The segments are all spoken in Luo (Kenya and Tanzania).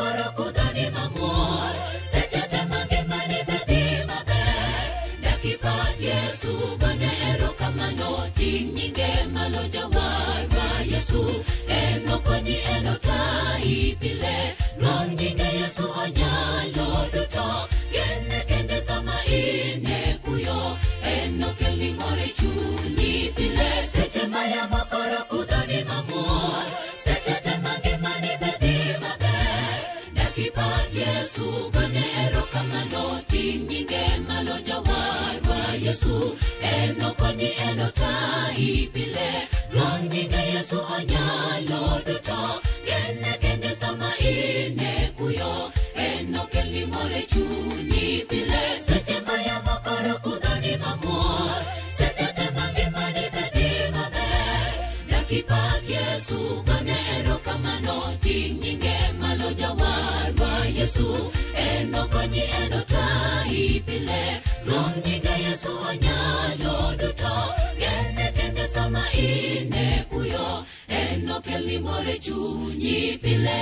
koro kudhoni mamuol seche te mangimani be dhi maber dakipak Yesu gone erokamano ting' nyinge malo jawarwa Yesu en okonyi en otayi pile luong nyinge Yesu onyalo duto gene kende sama in e kuyo en okelni mor e chunyi pile seche ma yamo koro kudhoni mamuol seche te mangimani be dhi maber dakipak Yesu gone erokamano ting' nyinge malo jawarwa Yesu en okonyi en otayi pile luong nyinge Yesu onyalo duto gene kende sama in e kuyo en okelni mor e chunyi pile seche ma yamo koro kudhoni mamuol seche te mangimani be dhi maber dakipak Yesu gone erokamano ting' nyinge malo jawarwa Yesu en okonyi en otayi pile luong nyinge Yesu onyalo duto gene kende sama in e kuyo en okelni mor e chunyi pile.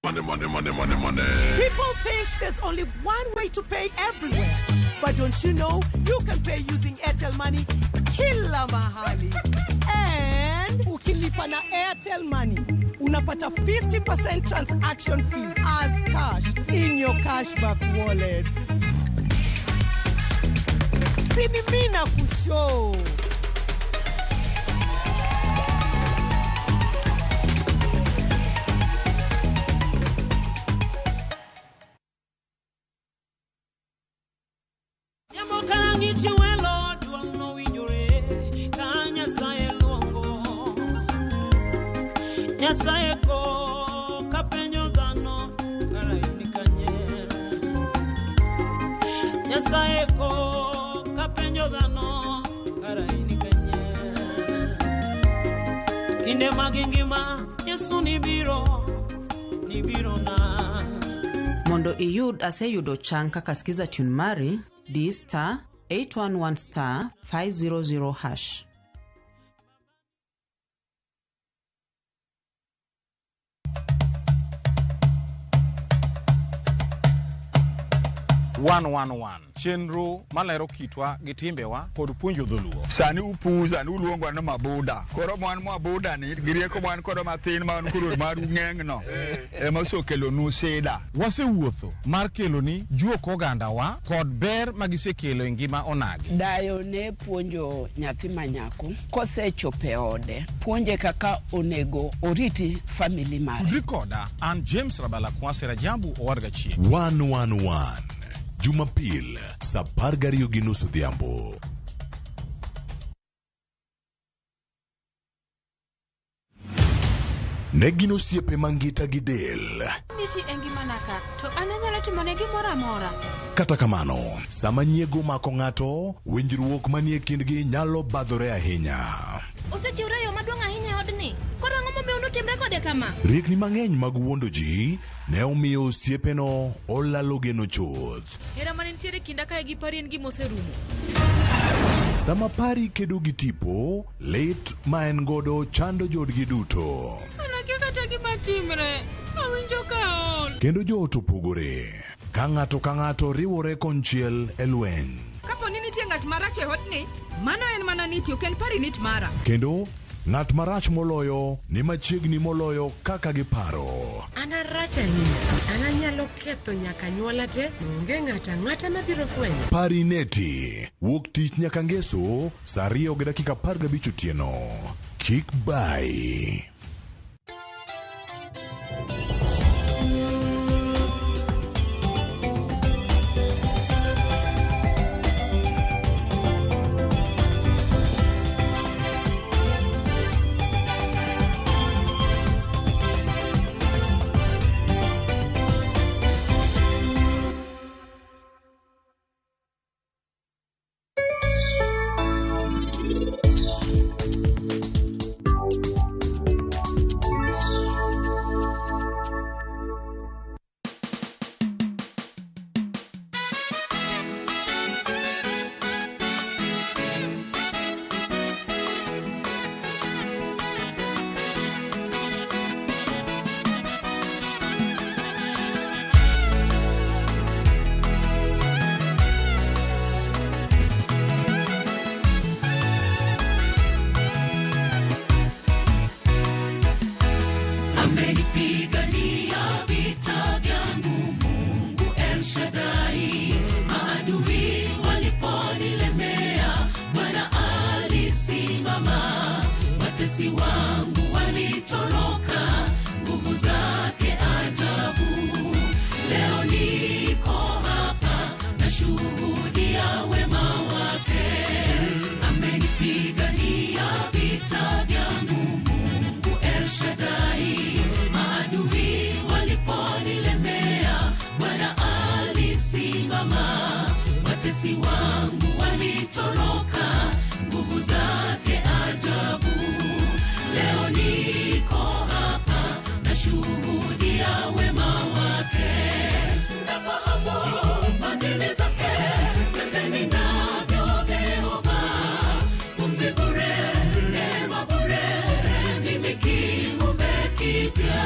Money, money, money, money, money. People think there's only one way to pay everywhere. But don't you know you can pay using Airtel Money kila mahali. And ukilipa na Airtel Money, unapata 50% transaction fee as cash in your cashback wallet. Sini mina kushow. Chiwelo duong' nowinjore ka Nyasaye luongo. Nyasaye ko kapenjo dhano kara in kanye. Nyasaye ko kapenjo dhano kara in kanye. Kinde mag ngima Yesu nibiro, nibiro na. Mondo iyud aseyudo chang kaka skiza tune mari, di star 811 star 500 hash. One chenro malero kitwa gi timbewa kod puonjo dholuo. Sani upuza ni uluongo ni mabuda. Koro mwan mabuda ni gi rieko mwan kodo mathin ma koro maru ng'eng'no ema osekelonu sida. Wasewuotho mar keloni juok ogandawa kod ber magisekelo e ngima onagi. Dayo ne puonjo nyathi manyako kosechopo e ode, puonje kaka onego oriti family mare. Tudri koda an James Rabala Kwase Rajabu Owadga Chieng'. 111 Jumapil saa 12:30 odhiambo. Ne gin osiepe mangita gi del. Niti e ngimana ka, to an anyalo timone gimoro amora. Kata kamano, sama nyiego omako ng'ato, winjruok manie kindgi nyalo badhore ahinya. Osechiwre e yo maduong' ahinya e odni. Koro ang'o momiyo unutimre kode kama? Riekni mang'eny mag wuondo ji ne omiyo osiepeno olalo geno chuth. Hera mane nitiere e kinda kae gi Pari en gima oserumo. Sama Pari kedo gi tipo, lit ma en godo chando joodgi duto. An akia kata gima timre. Awinjo ka aol. Kendo joot opogore, ka ng'ato ka ng'ato riwore konchiel e lweny. Kapo ni nitie ng'at marach e odni, mano en mana niti, ok en pari nit mara. Kendo ng'at marach moloyo ni machiegni moloyo kaka giparo. An arach ahinya. An anyalo ketho nyaka anyuola te, onge ng'ato ang'ata mabiro fwenyo. Pari neti, wuok tich nyaka ngeso, saa 2:15 otieno. Kik bai. Watesi wangu walitoroka, nguvu zake ajabu. Leo niko hapa, nashuhudia wema wake. Amenipigania vita vyangu, Mungu El Shaddai. Maadui waliponilemea, Bwana alisimama. Watesi wangu walitoroka, nguvu zake ajabu. Leo niko hapa, nashuhudia wema wake. Nafahamu fadhili zake, vyote ninavyo Yehova. Pumzi bure, neema bure, mimi kiumbe kipya.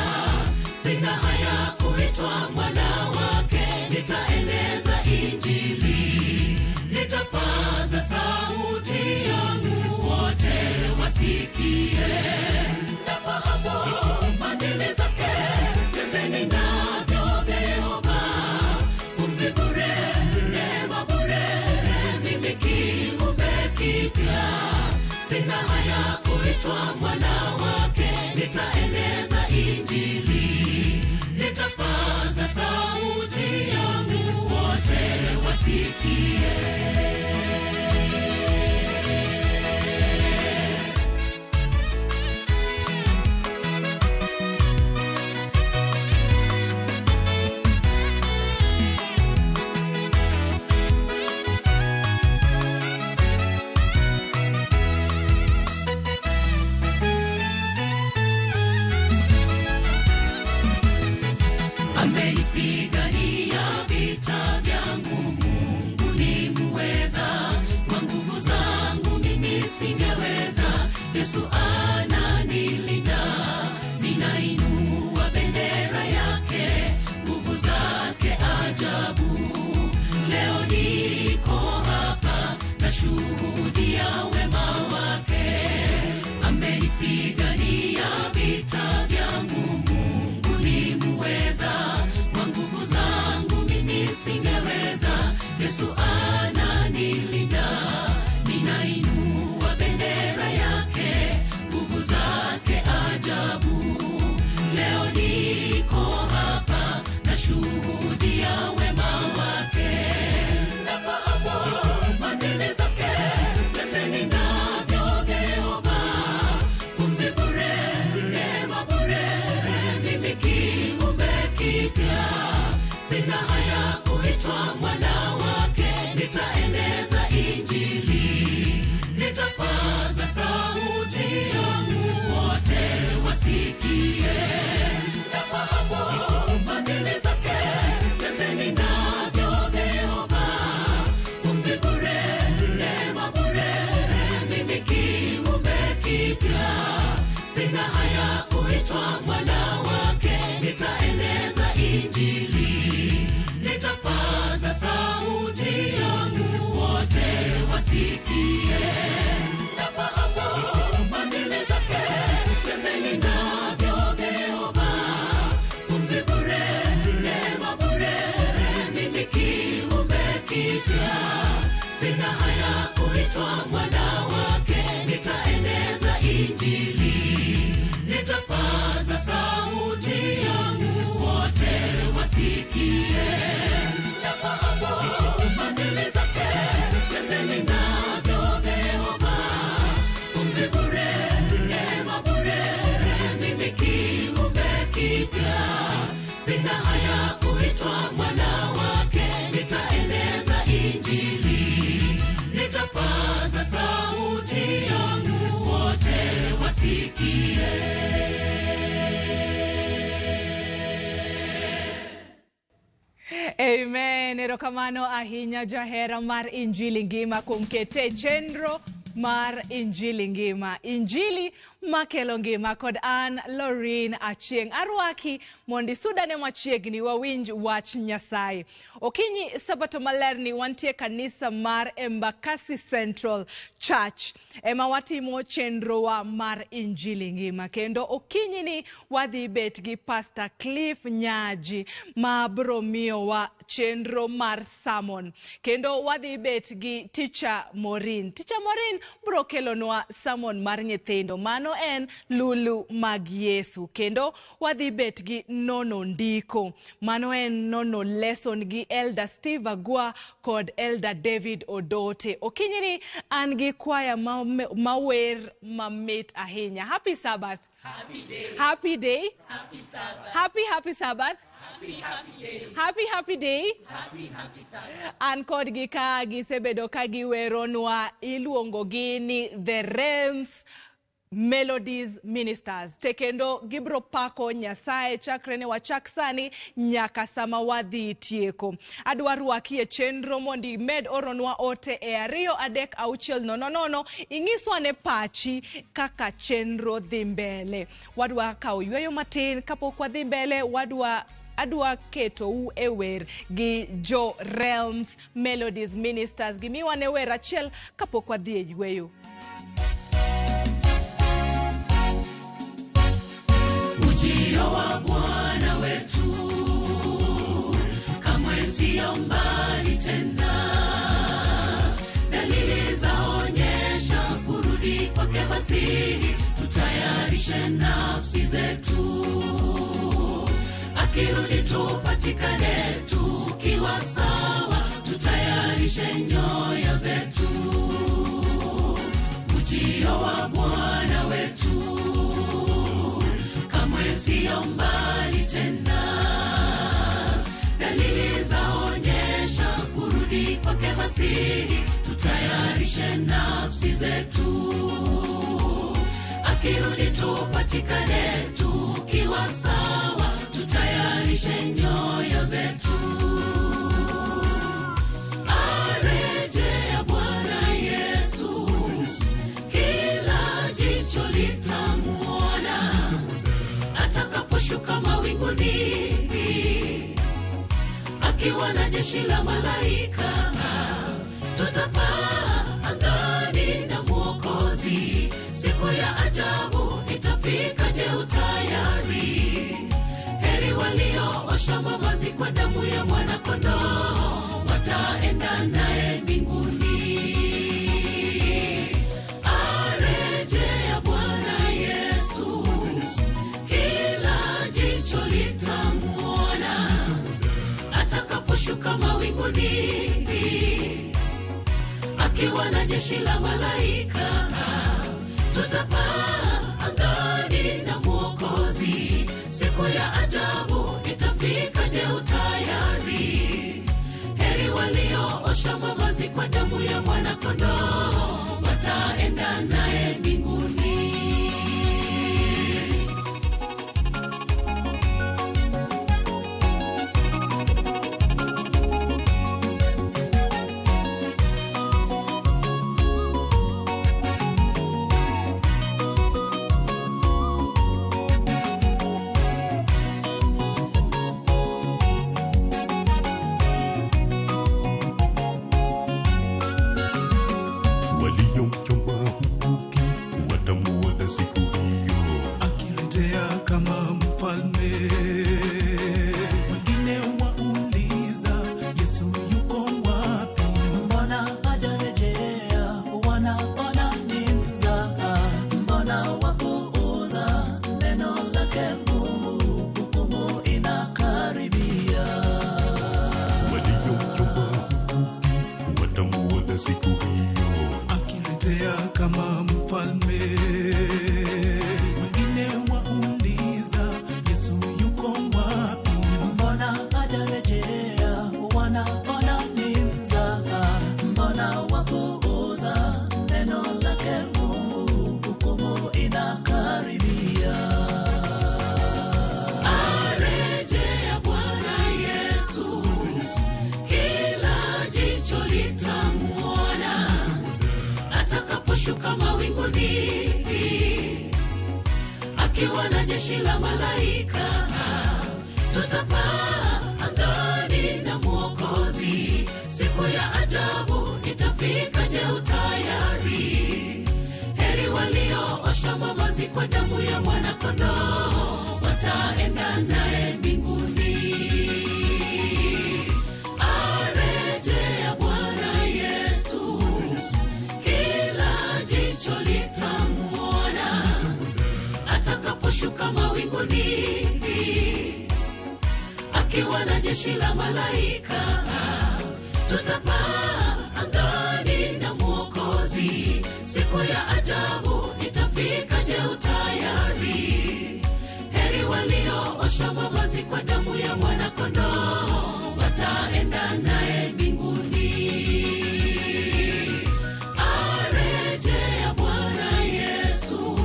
Sina haya kuitwa mwana wake, nitaeneza Injili. Nitapaza sauti yangu, wote wasikie. Nafahamu fadhili zake, vyote ninavyo Yehova. Pumzi bure, neema bure, mimi kiumbe kipya. Sina haya kuitwa mwana wake, nitaeneza Injili. Nitapaza sauti yangu, wote wasikie. Amenipigania vita vyangu, Mungu ni muweza. Kwa nguvu zangu mimi singeweza, Yesu ananilinda. Ninainua bendera yake, nguvu zake ajabu. Leo niko hapa, nashuhudia wema wake. Amenipigania vita vyangu, Mungu ni muweza. Kwa nguvu zangu mimi singeweza, Yesu ananilinda. Ninainua bendera yake, nguvu zake ajabu. Leo niko hapa, nashuhudia wema wake. Nafahamu fadhili zake, vyote ninavyo Yehova. Pumzi bure, neema bure, mimi kiumbe kipya. Sina haya kuitwa mwana wake, nitaeneza Injili. Nitapaza sauti yangu, wote wasikie. Nafahamu fadhili zake, vyote ninavyo Yehova. Pumzi bure, neema bure, mimi kiumbe kipya. Sina haya kuitwa mwana wake, nitaeneza Injili. Nitapaza sauti yangu, wote wasikie. Nafahamu fadhili zake, vyote ninavyo Yehova. Pumzi bure, neema bure, mimi kiumbe kipya. Sina haya kuitwa mwana wake, nitaeneza Injili. Nitapaza sauti yangu, wote wasikie. Nafahamu fadhili zake, vyote ninavyo Yehova. Pumzi bure, neema bure, mimi kiumbe kipya. Sina haya kuitwa mwana wake, nitaeneza Injili. Nitapaza sauti yangu, wote wasikie. Amen. Erokamano ahinya jahera mar Injili ngima kuom kete chenro mar Injili ngima. Injili makelo ngima kod an Lorin Achieng'. Arwaki mondo isudane machiegni wawinj wach Nyasaye. Okinyi Sabato malerni wantie kanisa mar Embakasi Central Church ema watimo chenrowa mar Injili ngima. Kendo okinyi ni wadhi bet gi Pastor Cliff Nyaji ma bro miyowa chenro mar sermon. Kendo wadhi bet gi Teacher Maureen. Teacher Maureen bro kelonwa sermon mar nyithindo. Mano en Lulu mag Yesu. Kendo wadhi bet gi nono ndiko. Mano en nono lesson gi Elder Steve Agwa kod Elder David Odote. Okinyi ni an gi kwaya mawer mamit ahinya. Happy Sabbath. Happy day. Happy day. Happy Sabbath. Happy, happy Sabbath. Happy, happy day. Happy, happy day. Happy, happy Sabbath. An kodgi ka gisebedo ka giweronwa iluongo gi ni The Realms Melodies Ministers. Te kendo gibro pako Nyasaye chakre ne wachak sani nyaka sama wadhi tieko. Adwa rwaki e chenro mondo imed oronwa ote e 2 3 6 0 0 ing'iswa ne pachi kaka chenro dhi mbele. Wadwa kawo yweyo matin kapok wadhi mbele adwa ketou e wer gi jo Realms Melodies Ministers. Gimiwa ne wer achiel kapok wadhi e yweyo. Ujio wa Bwana wetu kamwe sio mbali tena, dalili zaonyesha kurudi kwake Masihi, tutayarishe nafsi zetu, akirudi tupatikane tukiwa sawa, tutayarishe nyoyo zetu. Ujio wa Bwana wetu kamwe sio mbali tena, dalili zaonyesha kurudi kwake Masihi, tutayarishe nafsi zetu, akirudi tupatikane tukiwa sawa, tutayarishe nyoyo zetu. Arejea Bwana Yesu, kila jicho litamuona, atakaposhuka mawinguni akiwa na jeshi la malaika, tutapaa angani na Mwokozi. Siku ya ajabu itafika, je, utayari? Heri walioosha mavazi kwa damu ya Mwana-Kondoo, wataenda naye mbinguni. Arejea Bwana Yesu, kila jicho litamuona, atakaposhuka mawinguni akiwa na jeshi la malaika, tutapaa angani na Mwokozi. Siku ya ajabu itafika, je, utayari? Heri walioosha mavazi kwa damu ya Mwana-Kondoo, wataenda naye mbinguni. Shuka mawinguni akiwa na jeshi la malaika, tutapaa angani na Mwokozi. Siku ya ajabu itafika, je, utayari? Heri walioosha mavazi kwa damu ya Mwana-Kondoo, wataenda naye mbinguni. Arejea Bwana Yesu, kila jicho litamuona, Atakaposhuka mawinguni akiwa na jeshi la malaika, tutapaa angani na Mwokozi. Siku ya ajabu itafika, je, utayari? Heri walioosha mavazi kwa damu ya mwana-kondoo, wataenda naye mbinguni. Arejea Bwana Yesu,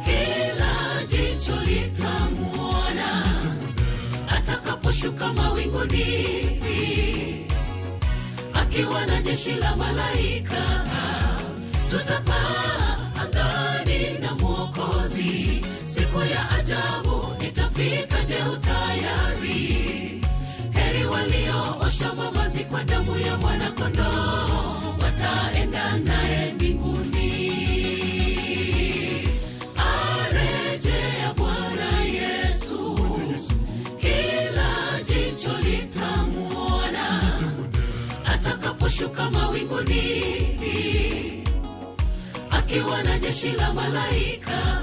kila jicho litamuona atakaposhuka mawinguni akiwa na jeshi la malaika, tutapaa angani na Mwokozi. Siku ya ajabu itafika, je, utayari? Heri walioosha mavazi kwa damu ya mwana-kondoo, wataenda naye mbinguni. Arejea Bwana Yesu, kila jicho litamuona atakaposhuka mawinguni akiwa na jeshi la malaika,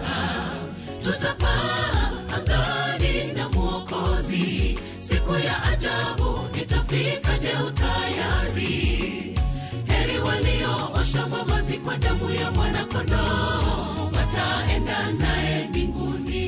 tutapaa angani na Mwokozi. Siku ya ajabu itafika, je, utayari? Heri walioosha mavazi kwa damu ya mwana-kondoo, wataenda naye mbinguni.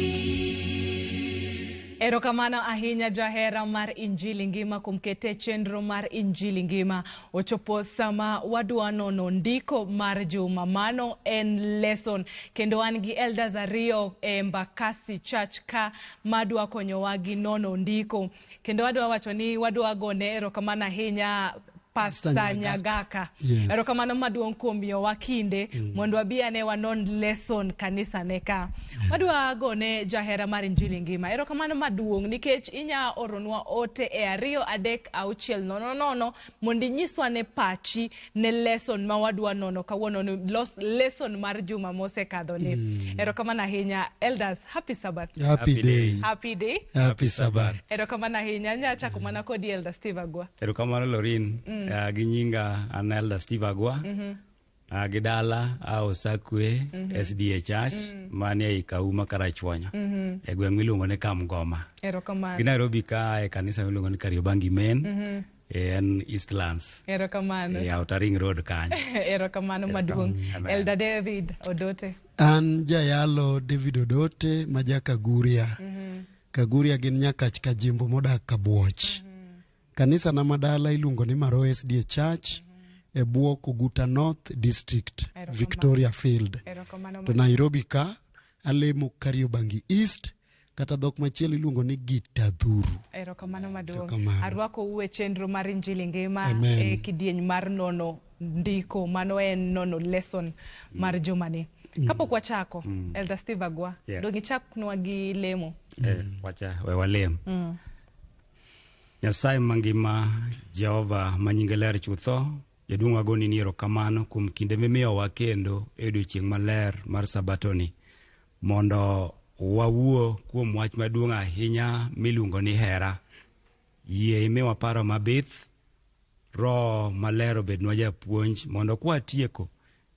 Erokamano ahinya jahera mar Injili Ngima kuom kete chenro mar Injili Ngima. Ochopo sama wadwa nono ndiko mar juma, mano en lesson. Kendo an gi elders ariyo e Embakasi Church ka madwa konyowa gi nono ndiko. Kendo wadwa wacho ni wadwa gone erokamano ahinya Pastor Pastor Nyagaka. Yes. Erokamano maduong' kuom miyowa kinde mondo wabi ane wanon lesson kanisa ne ka. Wadwa gone jahera mar Injili Ngima erokamano maduong' nikech inya oronwa ote e 236 000 mondo inyiswa ne pachi ne lesson ma wadwa nono kawuono ni lesson mar juma mosekadho ni. Erokamano ahinya elders, happy Sabbath. Happy day. Happy day. Happy Sabbath. Erokamano ahinya. Anya chako mana kodi Elder Steve Agwa. Erokamano Lorin. Gi nyinga an Elder Steve Agwa. Gi dala a Osakwe SDA Church manie ei Kauma Karachuonyo e gweng' miluongo ni Kamgoma. Erokamano. Gi Nairobi ka e kanisa miluongo ni Kariobangi Main en Eastlands Erokamano. e Outer Ring Road kanyo. Erokamano maduong'. Amen. Elder David Odote. An jayalo David Odote ma ja Kaguria. Kaguria gin Nyakach Kajimbo modak Kabuoch. Kanisa na madala iluongo ni Maro SDA Church e bwo Koguta North District, Victoria Field. Erokamano. To Nairobi ka alemo Kariobangi East kata dhok machielo iluongo ni Gitadhuru. Erokamano maduong'. Erokamano. Arwako u e chenro mar Injili Ngima Amen. e kidieny mar nono ndiko, mano en nono lesson mar jumani. Kapok wachako, Elder Steve Agwa, Yes. dong ichaknwa gi lemo. Wacha we walem. Nyasaye mangima, Jehova ma nyinge ler chutho, jaduong' wagoni ni erokamano kuom kinde mimiyowa kendo e odiechieng' maler mar sabatoni mondo wawuo kuom wach maduong' ahinya miluongo ni hera. Yie imiwa paro mabith, Roho maler obednwa japuonj mondo kwatieko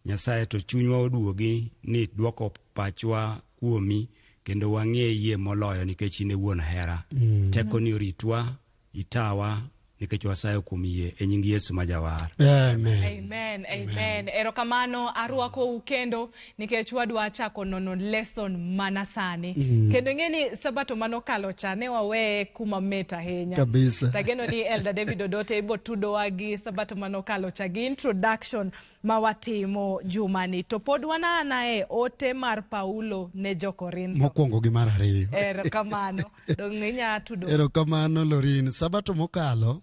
Nyasaye to chunywa oduogi ni dwoko pachwa kuomi kendo wang'e yie moloyo nikech in e wuon hera. Tekoni oritwa, itawa nikech wasayo kuom yie e nying Yesu ma jawar. Amen. Amen, amen. Erokamano arwako u kendo nikech wadwa chako nono lesson mana sani. Kendo ing'e ni sabato manokalo cha ne waweye kuma mit ahinya. Kabisa. Tageno ni Elder David Odote ibo tudowa gi sabato manokalo cha gi introduction ma watimo jumani. To pod wanana e ote mar Paulo ne jo-Korintho. Mokwongo gi mar ariyo. Erokamano. Dong' inya tudo. Erokamano Lorin. Sabato mokalo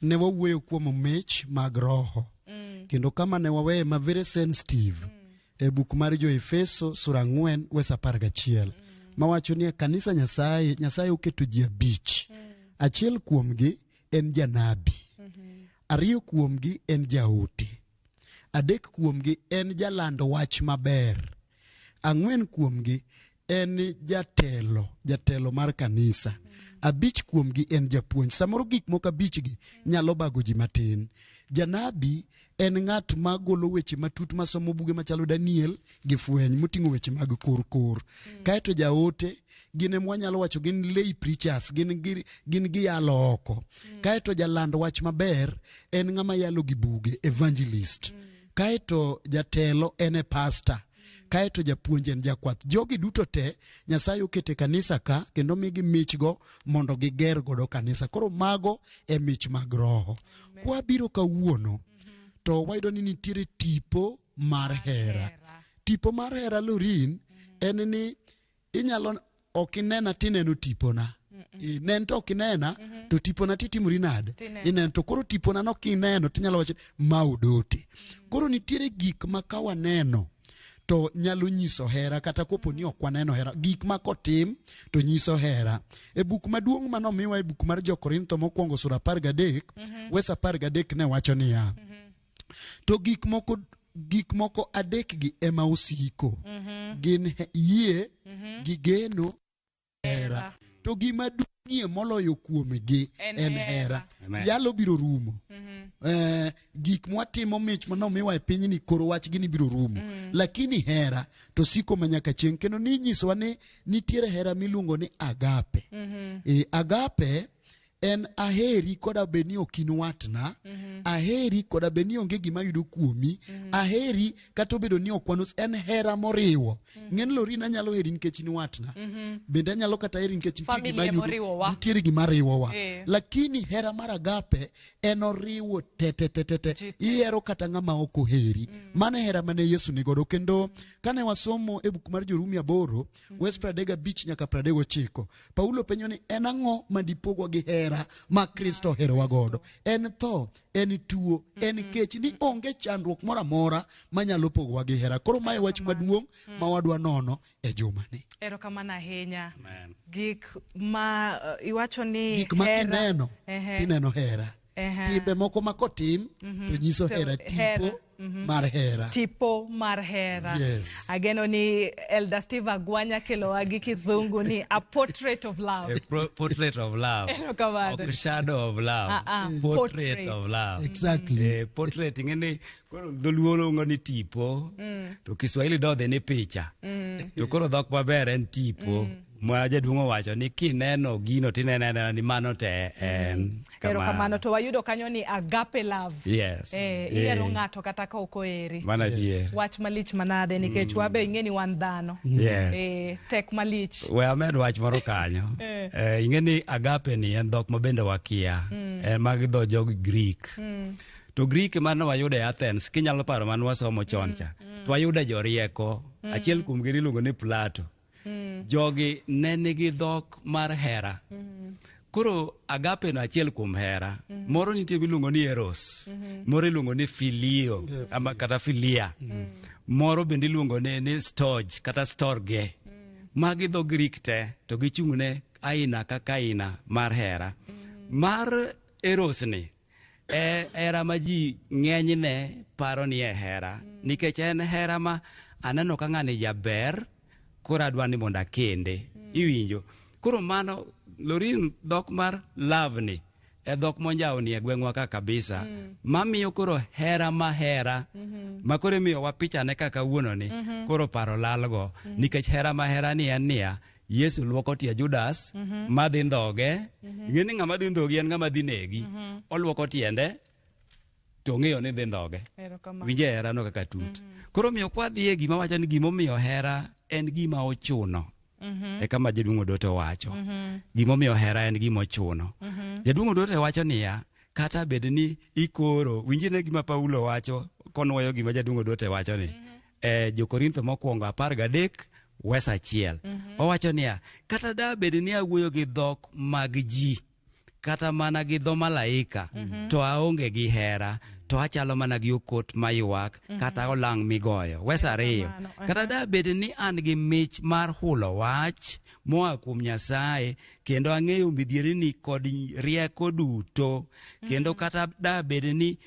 ne wawuoyo kuom mich mag roho. Kendo kama ne waweye ma very sensitive e buk mar jo-Efeso sura 4 wes 11 mawacho ni e kanisa Nyasaye, Nyasaye oketo ji 5. Achiel kuomgi en janabi. 2 kuomgi en jaote. 3 kuomgi en jalando wach maber. 4 kuomgi en en jatelo, jatelo mar kanisa. 5 kuomgi en japuonj. Samoro gik moko 5 gi nyalo bago ji matin. Janabi en ng'at ma golo weche matut masomo buge machalo Daniel gi Fweny moting'o weche mag kor kor. Kaeto jaote gin ema wanyalo wacho gin lay preachers, gin giyalo oko. Kaeto jaland wach maber en ng'ama yalo gi buge, evangelist. Kaeto jatelo en e pastor. Kaeto japuonj en jakwath. Jogi duto te Nyasaye okete kanisa ka kendo migi michgo mondo giger godo kanisa. Koro mago e mich mag roho. Kwabiro kawuono to wayudo ni nitiere tipo mar hera. Tipo mar hera Lorin en ni inyalo ok inena tineno tipona. Inen to ok inena to tipona titimori nade? Ineno to koro tipona no kineno tinyalo wacho ma odote. Koro nitiere gik ma ka waneno to nyalo nyiso hera kata kopo ni ok waneno hera. Gik ma kotim to nyiso hera. E buk maduong' manomiwa e buk mar Jo-Korintho mokwongo sura 13, wes 13 ne wacho niya, to gik moko 3 gi ema osiko. Gin yie, gi geno, hera. To gima duong'ie moloyo kuomgi en hera. Yalo biro rumo. Gik mwatimo mich manomiwa e pinyni koro wachgi ni biro rumo. Lakini hera to siko manyaka chieng'. Kendo ninyisowa ni nitiere hera miluongo ni agape. Agape en aheri koda bed ni ok in watna, aheri koda bed ni onge gima yudo kuomi, aheri kata obedo ni ok wanos, en hera moriwo. Ng'en Lorin anyalo heri nikech in watna. Bende anyalo kata heri nikech nitie gima Familia yudo, moriwowa. nitiere gima riwowa. Lakini hera mar agape en oriwo te te te te te. Ihero kata ng'ama ok oheri. Mano e hera mane Yesu nigodo. Kendo kane wasomo e buk mar Jorumi 8, wes 35 nyaka 39, Paulo penjo ni en ang'o ma dipogwa gi hera ma Kristo oherowa godo? En tho, en tuo, en kech, ni onge chandruok moro amora manyalo pogowa gi hera. Koro mae wach maduong' ma wadwa nono e jumani. Erokamano ahinya. Gik ma iwacho ni gik ma kineno tineno hera. Timbe moko ma kotim to nyiso hera, tipo mar hera. Tipo mar hera. Yes. Ageno ni Elder Steve Agwanya kelowa gi kizungu ni a portrait of love. A portrait of love. Ok shadow of love. Portrait of love. Exactly. Portrait ing'eni koro dholuo luongo ni tipo, to Kiswahili dodhe ni picha. To koro dhok maber en tipo. Ma jaduong' owacho ni kineno gino tineno anena ni mano te en. Erokamano. To wayudo kanyo ni agape love. Yes. Ihero ng'ato kata ka ok oheri. Mano adier. Wach malich manade nikech wabe ing'e ni wan dhano. Yes. Tek malich. We amed wach moro kanyo. Ing'e ni agape ni en dhok ma bende wakia. En mag dho jog Greek. To Greek mane wayudo e Athens, kinyalo paro mane wasomo chon cha. To wayudo jorieko. Achiel kuomgi iluongo ni Plato. Jogi ne nigi dhok mar hera. Koro agape no achiel kuom hera. Moro nitie miluongo ni eros. Moro iluongo ni filio, ama kata filia. Moro bende iluongo ni storge kata storge. Magi dho Greek te to gichung' ne aina kaka aina mar hera. Mar eros ni e hera ma ji ng'enyne paro ni e hera. Nikech en hera ma aneno ka ng'ani jaber, koro adwa ni mondo akende. Iwinjo? Koro mano, Lorin, dhok mar love ni e dhok monjawni e gweng'wa ka kabisa. Mamiyo koro hera ma hera, ma koro imiyowa pichane ka kawuono ni, koro paro lalgo. Nikech hera ma hera ni en niya, Yesu luoko tie Judas, madhi ndhoge. Ing'e ni ng'ama dhi ndhogi en ng'ama dhi negi. Oluoko tiende, to ong'eyo ni dhi ndhoge. Winje hera no kaka tut. Koro omiyo kwadhi e gima wacho ni gimomiyo hera en gima ochuno. E kama jaduong' Odote wacho. Gimomiyo hera en gima ochuno. Jaduong' Odote wacho niya, kata bed ni ikoro, winji ne gima Paulo wacho konuoyo gima jaduong' Odote wacho ni. Jo-Korintho mokwongo 13 wes 1. Owacho niya, kata da bed ni awuoyo gi dhok mag ji, kata mana gi dho malaika, to aonge gi hera, to achalo mana gi okot maywak, kata olang' migoyo. Wes 2. Kata da bed ni an gi mich mar hulo wach moa kuom Nyasaye, kendo ang'eyo midhierni kod rieko duto, kendo kata da bed ni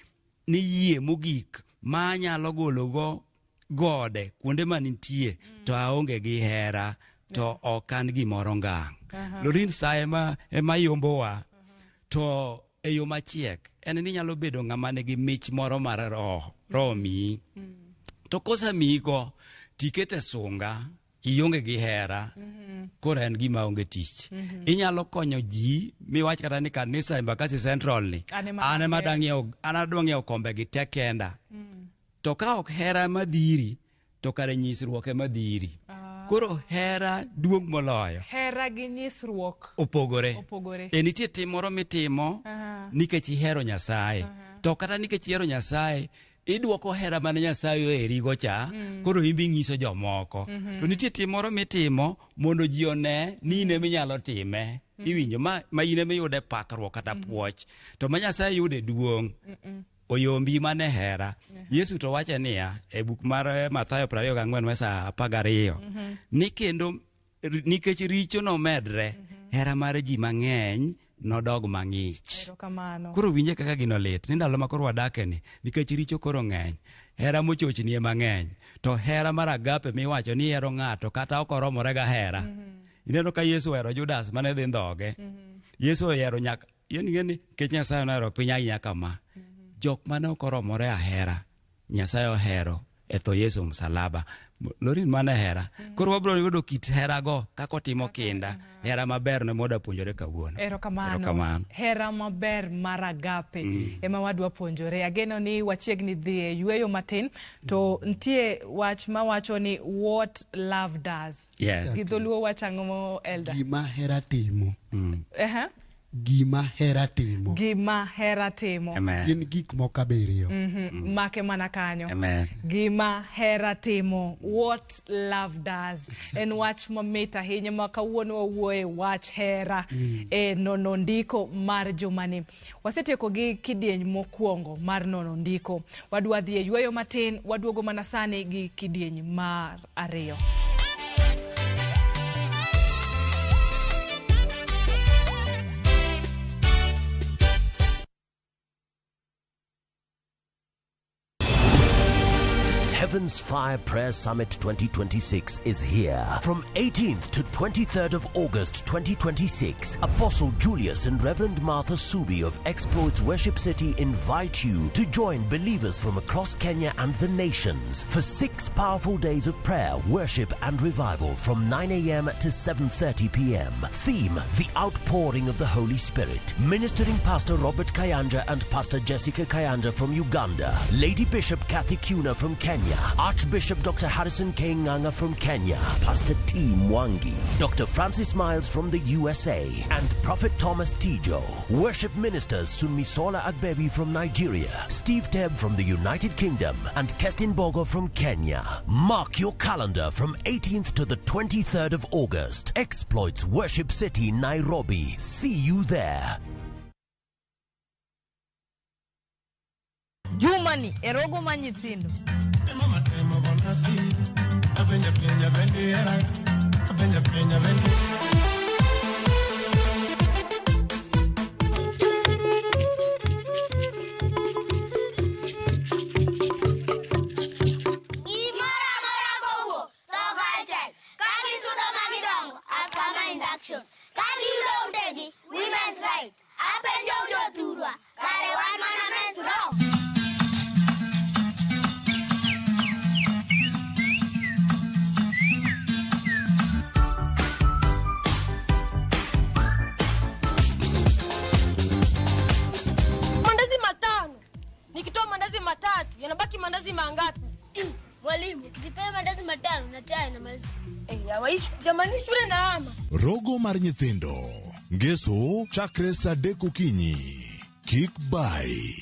yie mogik ma anyalo gologo gode kuonde manitie, to aonge gi hera, to ok an gimoro ngang'. Aha. Lorin sa ema yombowa to e yo machiek en ni inyalo bedo ng'ama nigi mich moro mar roho roho miyi to kosemiyigo tikete sunga ionge gi hera koro en gima onge tich. Inyalo konyo ji miwach kata ni kanisa Embakasi Central ni An ema an ema ahero. dang'iewo an adwa ng'iewo kombe gi te kenda. To ka ok hera ema dhiri to kare nyisruok ema dhiri. Koro hera duong' moloyo. Hera gi nyisruok Opogore. Opogore. E nitie tim moro mitimo nikech ihero Nyasaye. To kata nikech ihero Nyasaye, idwoko hera mane Nyasaye oherigo cha, koro in be inyiso jomoko. To nitie tim moro mitimo mondo ji one ni in ema inyalo time. Iwinjo ma in ema iyude pakruok kata puoch. To ma Nyasaye yude duong'. Oyombi mane hera. Yesu to wacho niya e buk mar Mathayo 24 wes 12 ni kendo nikech richo nomedre, hera mar ji mang'eny nodog mang'ich. Erokamano. Koro winje kaka gino lit ni ndalo ma koro wadake ni nikech richo koro ng'eny, hera mochochni ema ng'eny, to hera mar agape miwacho ni ihero ng'ato kata ok oromore ga hera. Ineno ka Yesu ohero Judas mane dhi ndhoge. Yesu ohero nyaka yani ing'e ni nikech Nyasaye nohero piny ahinya kama. Jok mane ok oromore ahera, Nyasaye ohero e tho Yesu msalaba. Lorin mano e hera. Koro wabiro yudo kit herago kaka otimo kinda. Hera maber ne moda puonjore kawuono. Erokamano. Erokamano. Hera maber mar agape ema wadwa puonjore. Ageno ni wachiegni dhi e yueyo matin to nitie wach mawacho ni what love does. Yeah. Gi dholuo wacho ang'o Elder? Gima hera timo. Aha. Gima hera timo. Gima hera timo. Gin gik moko abiriyo. Make mana kanyo. Amen. Gima hera timo, what love does. En wach mamit ahinya ma kawuono wawuoye wach hera e nono ndiko mar jumani. Wasetieko gi kidieny mokwongo mar nono ndiko. Wadwa dhi e yueyo matin, waduogo mana sani gi kidieny mar ariyo. Heaven's Fire Prayer Summit 2026 is here. From 18th to 23rd of August 2026, Apostle Julius and Reverend Martha Subi of Exploits Worship City invite you to join believers from across Kenya and the nations for 6 powerful days of prayer, worship and revival from 9 a.m. to 7:30 p.m. Theme, The Outpouring of the Holy Spirit. Ministering Pastor Robert Kayanja and Pastor Jessica Kayanja from Uganda. Lady Bishop Kathy Kuna from Kenya. Archbishop Dr. Harrison K. Nganga from Kenya, Pastor T. Mwangi, Dr. Francis Miles from the USA, and Prophet Thomas Tijo. Worship ministers Sunmisola Agbebi from Nigeria, Steve Teb from the United Kingdom, and Kestin Bogo from Kenya. Mark your calendar from 18th to the 23rd of August. Exploits Worship City, Nairobi. See you there. Jumani e rogo mar nyithindo. Gimoro amora kowuok to kaachiel ka gisudo ma gidongo after my induction ka giyudo utegi women's right apenjo jothurwa kare wan mana men's wrong. Mandazi matano. Nikitoa mandazi matatu yanabaki mandazi mangapi? Mwalimu, ukitipea mandazi matano na chai namaliza. Hawaishi. Jamani shule na ama. Rogo mar nyithindo. Ngeso chakre saa adek okinyi. Kik bai.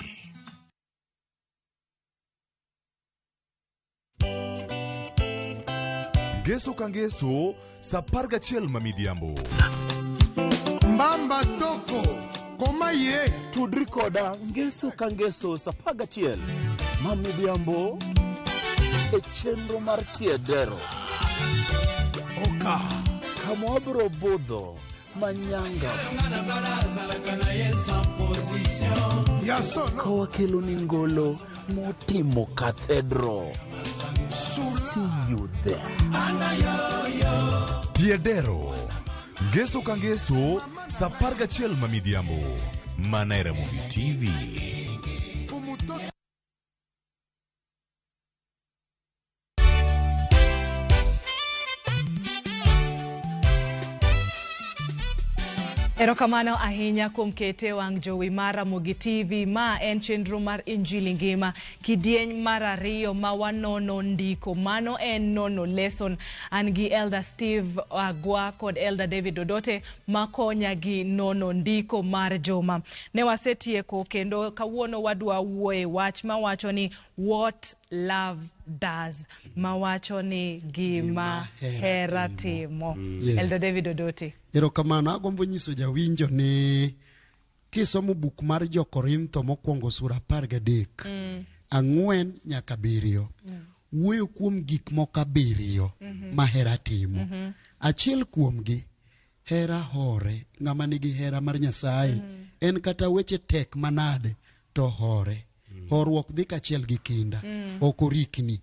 Ngeso ka ngeso saa 11 ma midhiambo. Mbamba toko koma ye tudri koda ngeso ka ngeso saa 11 ma midhiambo e chenro mar tiedero oka kama wabiro budho manyanga ka wakelo ni ngolo motimo kathedro. See you there. Tiedero. Ngeso ka ngeso, sa 11 ma midhiambo. Mana e Ramogi TV. Erokamano ahinya kuom kete wang' jowi mar Ramogi TV. Ma en chenro mar Injili Ngima, kidieny mar ariyo ma wanono ndiko. Mano en nono lesson. An gi Elder Steve Agwa kod Elder David Odote makonya gi nono ndiko mar juma. Ne wasetieko kendo kawuono wadwa wuoye wach mawacho ni what love does, mawacho ni gima hera timo. Yes. Elder David Odote. Erokamano, agombo nyiso jawinjo ni kisomo buk mar jo-Korintho mokwongo sura 13 4 nyaka 7 wuoyo kuom gik moko abiriyo ma hera timo. Achiel kuomgi, hera hore. Ng'ama nigi hera mar Nyasaye en kata weche tek manade to hore. Horuok dhi kachiel gi kinda, ok orikni.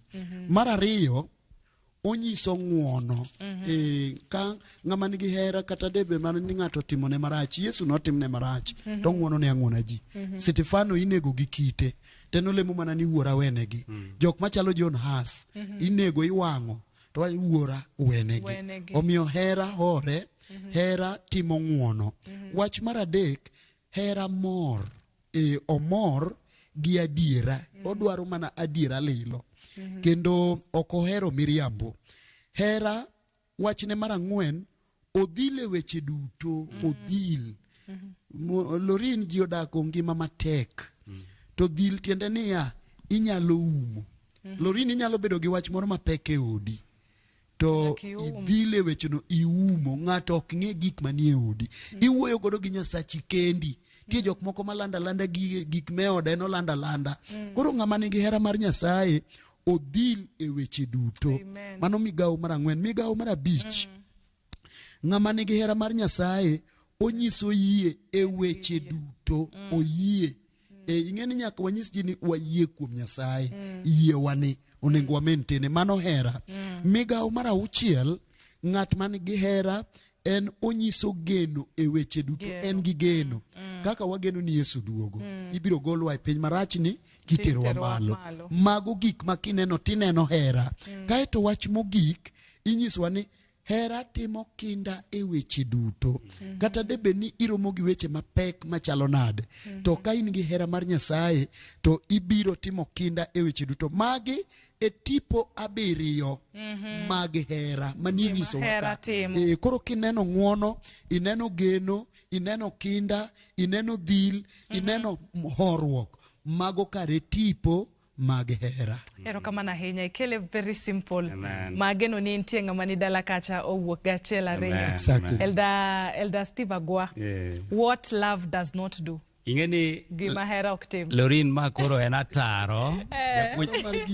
Mar ariyo, onyiso ng'uono. Ka ng'ama nigi hera kata debe mana ni ng'ato otimone marach, Yesu notimne marach, to ng'uono ne ang'uona ji. Stefano inego gi kite, to en olemo mana ni wuora wenegi. Jok machalo John Huss, inego iwang'o, to wacho wuora wenegi. Wenegi. Omiyo hera hore, hera timo ng'uono. Wach mar adek, hera mor. Omor gi adiera. Odwaro mana adiera lilo. Kendo ok ohero miriambo. Hera, wachne mar ang'wen, odhil e weche duto, odhil. Lorin ji odako ngima matek. To dhil tiende niya, inyalo umo. Lorin inyalo bedo gi wach moro mapek e odi. To idhil e wecheno iumo, ng'ato ok ng'e gik manie odi. Iwuoyo godo gi Nyasachi kendi. Nitie jok moko malanda landa gik me ode en olanda landa. Koro ng'ama nigi hera mar Nyasaye odhil e weche duto. Mano migawo mar ang'wen. Migawo mar abich. Ng'ama nigi hera mar Nyasaye onyiso yie e weche duto. Oyie. Ing'e ni nyaka wanyis ji ni wayie kuom Nyasaye. Yie wani onego wa maintain. Mano hera. Migawo mar auchiel, ng'at man gi hera en onyiso geno e weche duto. En gi geno. Kaka wageno ni Yesu duogo. Ibiro golwa e piny marachni kiterowa malo. Mago gik ma kineno tineno hera. Kaeto wach mogik inyisowa ni hera timo kinda e weche duto. Kata debed ni iromo gi weche mapek machalo nade, to ka in gi hera mar Nyasaye to ibiro timo kinda e weche duto. Magi e tipo abiriyo mag hera manie nyisowa hera ka. timo. Koro kineno ng'uono, ineno geno, ineno kinda, ineno dhil, ineno horuok, mago kare tipo mag hera. Erokamano ahinya, ikele very simple. Amen. Mageno ni nitie ng'ama ni dala kacha owuok gachiel ariyo. Amen. Exactly. Elder Steve Agwa, Yeah. what love does not do? Ing'e ni Gima hera ok tim. Lorin ma koro en ataro.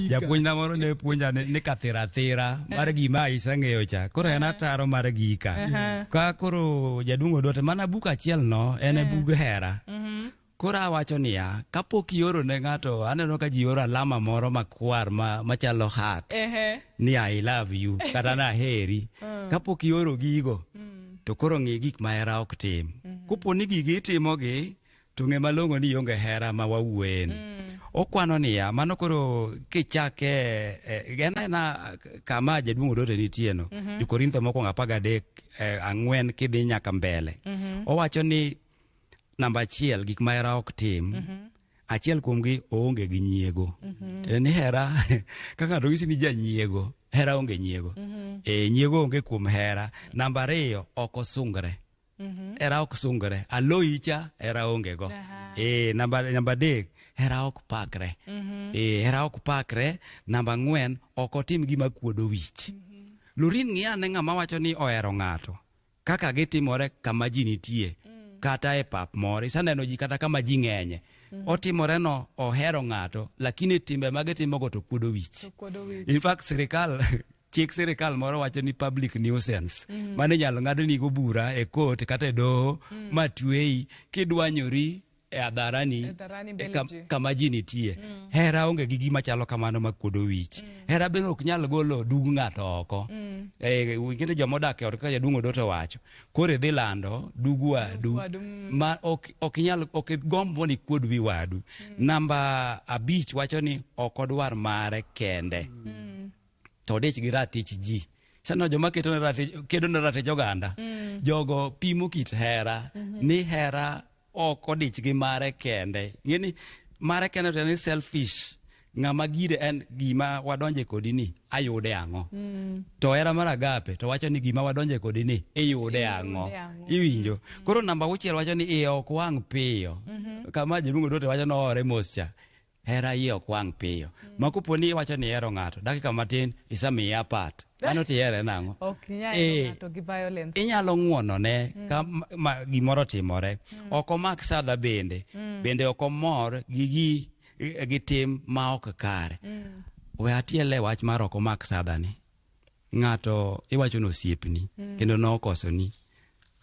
Japuonjna moro ne puonja ni kathira thira mar gima iseng'eyo cha. Koro en ataro mar gika. Ka koro jaduong' Odote mana buk achiel no en e bug hera. Koro awacho niya, kapok ioro ne ng'ato, aneno ka ji oro alama moro makwar machalo heart. Ni I love you kata na aheri. Kapok ioro gigo, to koro ng'i gik ma hera ok tim. Kopo ni gigi itimogi, to ng'e malong'o ni ionge hera ma wawuoyeni. Okwano niya, mano koro kichake, en aena kama jaduong' Odote nitie no, Jo-Korintho mokwongo 13, 4 kidhi nyaka mbele. Owacho ni namba achiel, gik ma hera ok tim. Achiel kuomgi oonge gi nyiego. Ni hera, kaka ng'ato nyisi ni janyiego, hera onge nyiego. Nyiego onge kuom hera. Namba ariyo, ok osungre. Hera ok sungre. Aloyi cha, hera onge go. Namba adek, hera ok pakre. Hera ok pakre. Namba ang'wen, ok otim gima kuodo wich. Lorin ng'i ane ng'ama wacho ni ohero ng'ato. Kaka gitimore kama ji nitie, kata e pap moro. Iseneno ji kata kama ji ng'enye. Otimore no ohero ng'ato, lakini timbe ma gitimogo to kuodo wich. In fact, sirikal chik sirikal moro wacho ni public nuisance. Mano inyalo ng'adnigo bura e court kata e doho ma tweyi kidwanyori e hadharani E hadharani mbele ji. kama ji nitie. Hera onge gi gima chalo kamano makuodo wich. Hera bende ok nyal golo dug ng'ato oko. Kendo joma odak e ot kaka jaduong' Odoto wacho, koro idhi lando dug wadu Wadu, ma ok inyal, ok igomb mondo ikuod wi wadu. Namba 5 wacho ni ok odwar mare kende. To odich gi ratich ji. Sano joma keto ne ratich, kedo ne ratich oganda. Jogo pimo kit hera, ni hera ok odich gi mare kende. Ing'e ni mare kende to en ni selfish. Ng'ama gire en gima wadonje kodi ni ayude ang'o. To hera mar agape to wacho ni gima wadonje kodi ni iyude ang'o. Ang'o. Iwinjo. Koro namba 6 wacho ni iye ok wang' piyo. Kama jaduong' Odoto wacho ni oore mos cha. Hera iye ok wang' piyo. Ma kopo ni iwacho ni ihero ng'ato, dakika matin isemiye apat. Mano to ihere nang'o? Ok inyal ng'ato gi violence. Inyalo ng'uonone ka gimoro otimore. Ok omak sadha bende. Bende ok omor gi tim ma ok kare. We atiele wach mar ok omak sadha ni. Ng'ato iwacho ni osiepni, kendo nokosoni.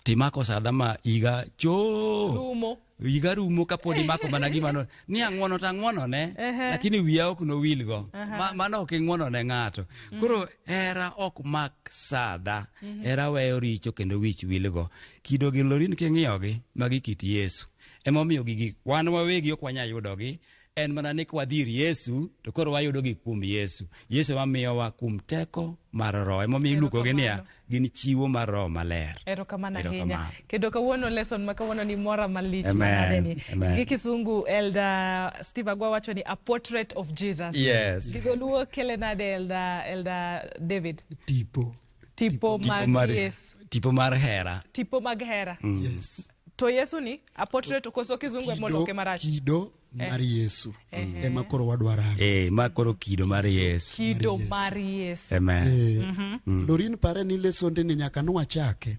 Timako sadha ma higa choo. Rumo. Higa rumo kapod imako mana gima no. Ni ang'uono to ang'uonone, lakini wiya ok nowilgo. Mano ok ing'uono ne ng'ato. Koro hera ok mak sadha. Hera weyo richo kendo wich wilgo. Kido gi Lorin king'iyogi, magi kit Yesu. Emomiyo gigi wan wawegi ok wanyal yudogi. En mana ni kwadhi ir Yesu to koro wayudogi kuom Yesu. Yesu ema miyowa kuom teko mar Roho. Emomiyo iluongogi niya, gin chiwo mar Roho Maler. Erokamano ahinya. Erokamano. Kendo kawuono lesson ma kawuono ni mora malich Amen. manade ni. Amen. Gi kisungu Elder Steve Agwa wacho ni a portrait of Jesus. Yes. Gi dholuo kele nade Elder David? Tipo. Tipo mag Yesu. Tipo mar hera. Tipo mag hera. Yes. To Yesu ni a portrait koso kizungu ema oloke marach. Kido mar Yesu. Ema koro wadwaro. Ma koro kido mar Yesu. Kido mar Yesu. Amen. Lorin pare ni lesonde ni nyaka nwachake.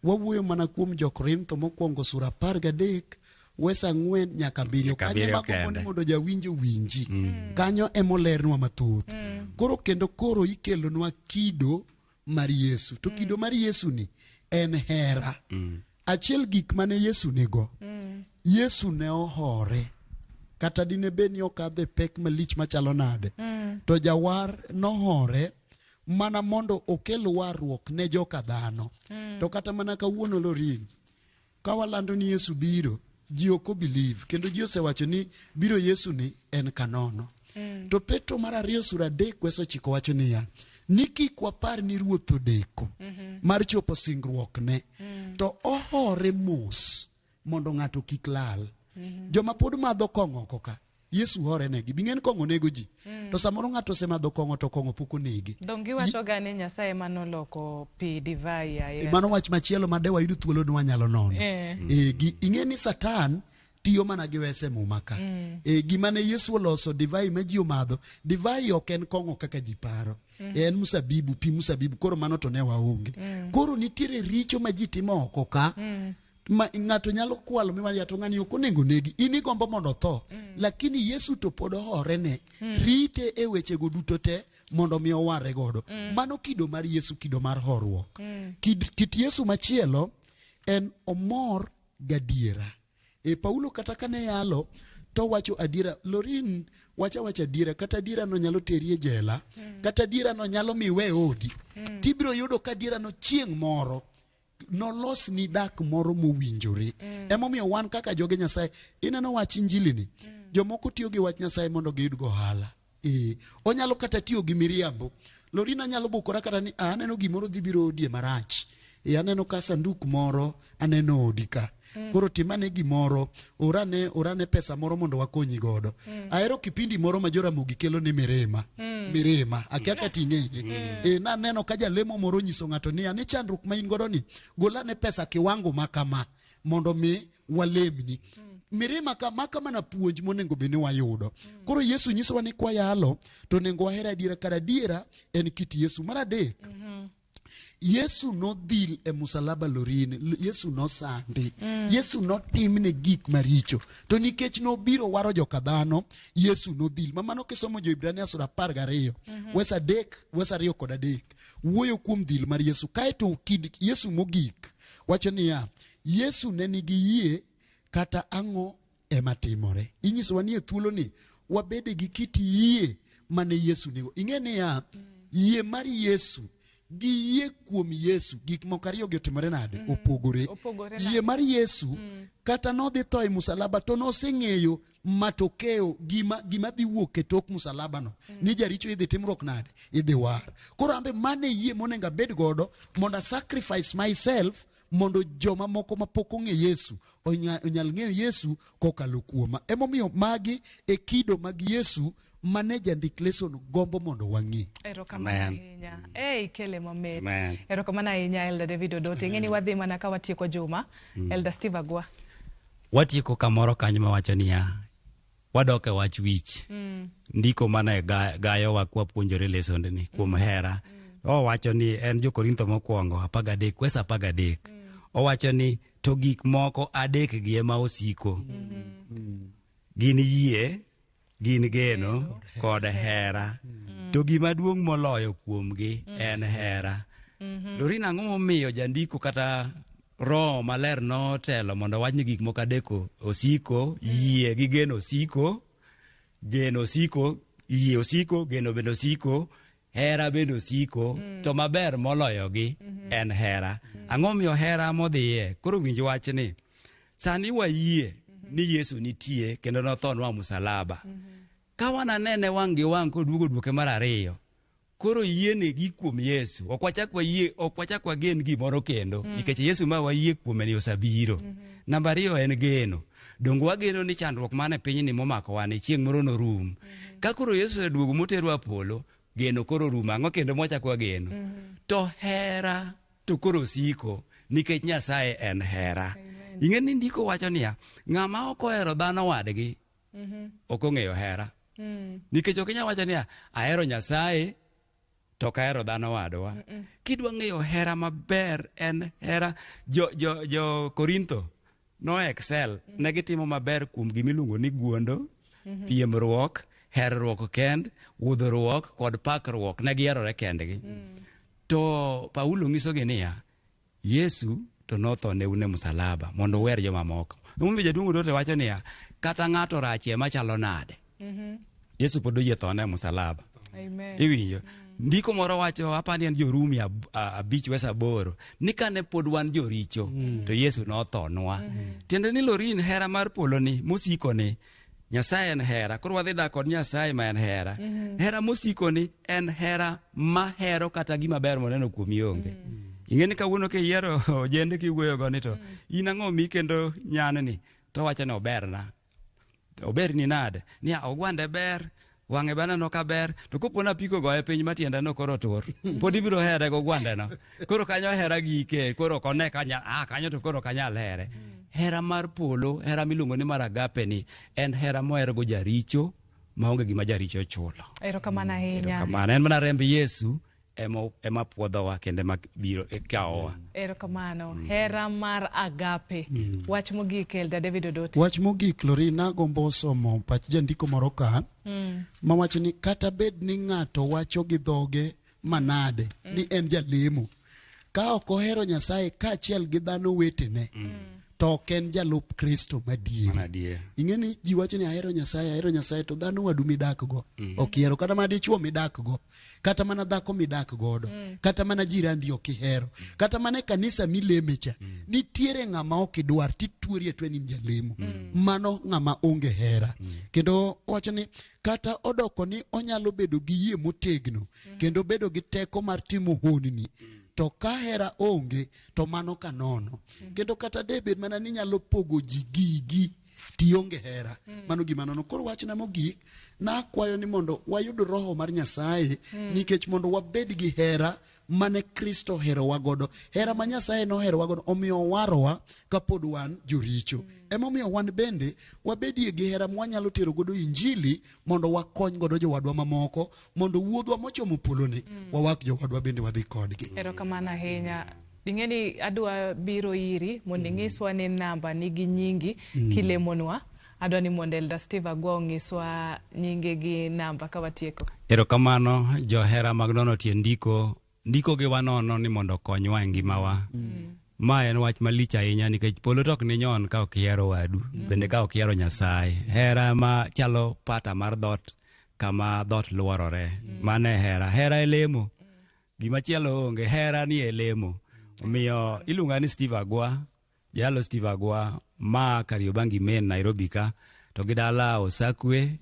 Wawuoyo mana kuom Jo-Korintho mokwongo sura 13 wes 4 nyaka 7. Kanyo 7 ema gombo ni kende. mondo jawinjo winji. Kanyo emolernwa mathoth. Koro kendo koro ikelonwa kido mar Yesu. To kido mar Yesu ni en hera. Achiel gik mane Yesu nigo. Yesu ne ohore. Kata dine bed ni okadhe pek malich machalo nade. To jawar nohore mana mondo okel warruok ne joka dhano. To kata mana kawuono Lorin, ka walando ni Yesu biro, ji ok obelieve, kendo ji osewacho ni biro Yesu ni en kanono. To Petro mar 2 sura 3 wes 9 wacho niya, ni kik wapar ni Ruoth odeko mar chopo singruokne, to ohore mos mondo ng'ato kik lal. Joma pod madho kong'o oko ka, Yesu hore negi. Bing'en kong'o nego ji. To samoro ng'ato osemadho kong'o to kong'o pok onege. Dong giwacho ga ni Nyasaye manoloko pi divai aye. Mano wach machielo ma de wayud thuolo ni wanyalo nono. Ing'e ni Satan tiyo mana gi wese Muma ka. Gima ne Yesu oloso divai ma ji omadho, divai ok en kong'o kaka ji paro. En mzabibu, pi mzabibu, koro mano to ne waonge. Koro nitiere richo ma ji timo oko ka. Ma ng'ato nyalo kwalo miwacho to ng'ani ok onego negi, in igombo mondo otho. Lakini Yesu to pod ohore ne, rite e wechego duto te mondo mi oware godo. Mano kido mar Yesu, kido mar horuok. Kit Yesu machielo en omor gadiera. Paulo kata kane yalo to wacho adiera. Lorin wacha wacha adiera, kata adiera no nyalo teri e jela, kata adiera no nyalo miwe odi. Tibiro yudo ka adiera no chieng' moro nolos ni dak moro mowinjore. Emomiyo wan kaka joge Nyasaye, ineno wach injili ni, jomoko tiyo gi wach Nyasaye mondo giyud go ohala. Onyalo kata tiyo gi miriambo. Lorina nyalo bukora kata ni, aneno gimoro dhi biro odie marach. Aneno ka sanduk moro, aneno odi ka. Koro timane gimoro, orane pesa moro mondo wakonyi godo. Ahero kipindi moro ma Joramogi kelo ni Mirima. Mirima, akia kata ing'eye. Naneno ka jalemo moro onyiso ng'ato niya, ni chandruok ma in godo ni, golane pesa kiwango ma kama, mondo mi walemni. Mirima ka maka mana puonj monego bed ni wayudo. Koro Yesu nyisowa ni kwayalo, to onego waher adiera, kar adiera en kit Yesu. Mar adek, Yesu nodhil e musalaba Lorin, Yesu nosandi, Yesu notimne gik maricho. To nikech nobiro waro joka dhano, Yesu nodhil. Ma mano kisomo Jo-Hibrania sura 12, wes 3, wes 2 kod 3, wuoyo kuom dhil mar Yesu. Kaeto kid Yesu mogik wacho niya, Yesu ne nigi yie kata ang'o ema timore. Inyisowa ni e thuoloni wabede gi kit yie mane Yesu nigo. Ing'e niya, yie mar Yesu gi yie kuom Yesu gik moko ariyo gi otimore nade? Opogore. Opogore Yie mar Yesu kata nodhi tho e musalaba to noseng'eyo matokeo gima dhi wuok e tok musalaba no ni jaricho idhi timruok nade, idhi war. Koro ambe mane yie monego abed godo mondo a sacrifice myself mondo joma moko mapok ong'e Yesu onyal ng'eyo Yesu kokalo kuoma. Emomiyo magi e kido mag Yesu mane jandik leson gombo mondo wang'e. Erokamano ahinya. Ei, kele mamit. Amen. Erokamano ahinya Elder David Odote. Ing'e ni wadhi mana ka watieko juma. Elder Steve Agwa. Watieko kamoro kanyo mawacho niya, wadok e wach wich. Ndiko mana e gayowa kwapuonjore lesondni kuom hera. Owacho ni en Jo-Korintho mokwongo 13 wes 13. Owacho ni to gik moko adek gi ema osiko. Gin yie, gin geno kod hera. To gima duong' moloyo kuomgi en hera. Lorina, ang'o momiyo jandiko kata Roho Maler notelo mondo owach ni gik moko adek osiko, yie gi geno osiko, geno osiko, yie osiko, geno bende osiko, hera bende osiko, to maber moloyogi en hera. Ang'o momiyo hera modhiye? Koro winj wachni. Sani wayie ni Yesu nitie kendo nothonwa musalaba. Ka wananene wang' gi wang' koduogo duoke mar ariyo, koro yiene gi kuom Yesu. Ok wachak wayie, ok wachak wagen gimoro kendo, nikech Yesu ma wayie kuome ni osebiro. Namba ariyo en geno. Donge wageno ni chandruok man e pinyni momakowa ni chieng' moro norum. Ka koro Yesu oseduogo moterwa polo, geno koro rumo. Ang'o kendo mwachak wageno? To hera to koro siko, nikech Nyasaye en hera. Ing'e ni ndiko wacho niya, ng'ama ok ohero dhano wadgi ok ong'eyo hera. Nikech ok inyal wacho niya, ahero Nyasaye to ok ahero dhano wadwa. Kidwa ng'eyo hera maber en hera jo Korintho no excel, ne gitimo maber kuom gimiluongo ni guondo, piemruok, herruok kend, wudhruok kod pakruok, ne giherore kendgi. To Paulo nyisogi niya, Yesu to notho ne un e musalaba mondo uher jomamoko. Emomiyo jaduong' Odote wacho niya, kata ng'ato rachie machalo nade, Yesu pod oyie thone e musalaba. Amen. Iwinjo? Ndiko moro wacho, apani en Jo-Rumi 5 wes 8, ni kane pod wan joricho, to Yesu nothonwa. Tiende ni Lorin, hera mar polo ni, mosiko ni, Nyasaye en hera. Koro wadhi dak kod Nyasaye ma en hera. Hera mosiko ni en hera mahero kata gima ber moneno kuomi onge. Ing'e ni kawuono kiyiero ojende kiwuoyogo ni to in ang'o mi kendo nyanni, to owacho ni oberna. Oberni nade? Niya, ogwande ber, wang'e be aneno ka ber, to kopo ni apiko goye piny ma tiende no koro tur, pod ibiro here gogwande no. Koro kanyo hera gike, koro ok one kanya, kanyo to koro ok anyal here. Hera mar polo, hera miluongo ni mar agape ni, en hera moherogo jaricho maonge gima jaricho chulo. Erokamano ahinya. Erokamano. En mana remb Yesu ema puodhowa kendo ema biro kawowa. Erokamano. Hera mar agape. Wach mogik Elder David Odote. Wach mogik Lorina, agombo somo pach jandiko moro ka mawacho ni kata bed ni ng'ato wacho gi dhoge manade ni en jalemo, ka ok ohero Nyasaye kaachiel gi dhano wetene, to ok en jalup Kristo madier. Ing'e ni ji wacho ni ahero Nyasaye, ahero Nyasaye, to dhano wadu midakgo ok ihero, kata mana dichuo midakgo, kata mana dhako midak godo, kata mana jirandi ok ihero, kata mana e kanisa mileme cha, nitiere ng'ama ok idwar tituori atwe ni in jalemo. Mano ng'ama onge hera. Kendo wacho ni kata odoko ni onyalo bedo gi yie motegno kendo bedo gi teko mar timo honni, to ka hera onge to mano kanono. Kendo kata de bed mana ni nyalo pogo ji gigi tionge hera, mano gima nono. Koro wachna mogik, nakwayo ni mondo wayud roho mar Nyasaye, nikech mondo wabed gi hera mane Kristo oherowa godo. Hera ma Nyasaye noherowa godo omiyo owarowa kapod wan joricho. Emomiyo wan bende wabedie gi hera mwanyalo tero godo injili mondo wakony godo jowadwa mamoko, mondo wuodhwa mochomo poloni wawak jowadwa bende wadhi kodgi. Erokamano ahinya. Ing'e ni adwa biro iri mondo ing'iswa ni namba nigi nyingi kilemonwa. Adwa ni mondo Elder Steve Agwa ong'iswa nyinge gi namba ka watieko. Erokamano johera mag nono tie ndiko. Ndiko gi wanono ni mondo okonywa e ngimawa. Ma en wach malich ahinya nikech polo to ok ninyon ka ok ihero wadu, bende ka ok ihero Nyasaye. Hera ma chalo pata mar dhot kama dhot luorore. Mano e hera. Hera e lemo. Gimachielo onge, hera ni e lemo. Omiyo iluonga ni Steve Agwa, jalo Steve Agwa ma Kariobangi Main Nairobi ka, to gi dala Osakwe,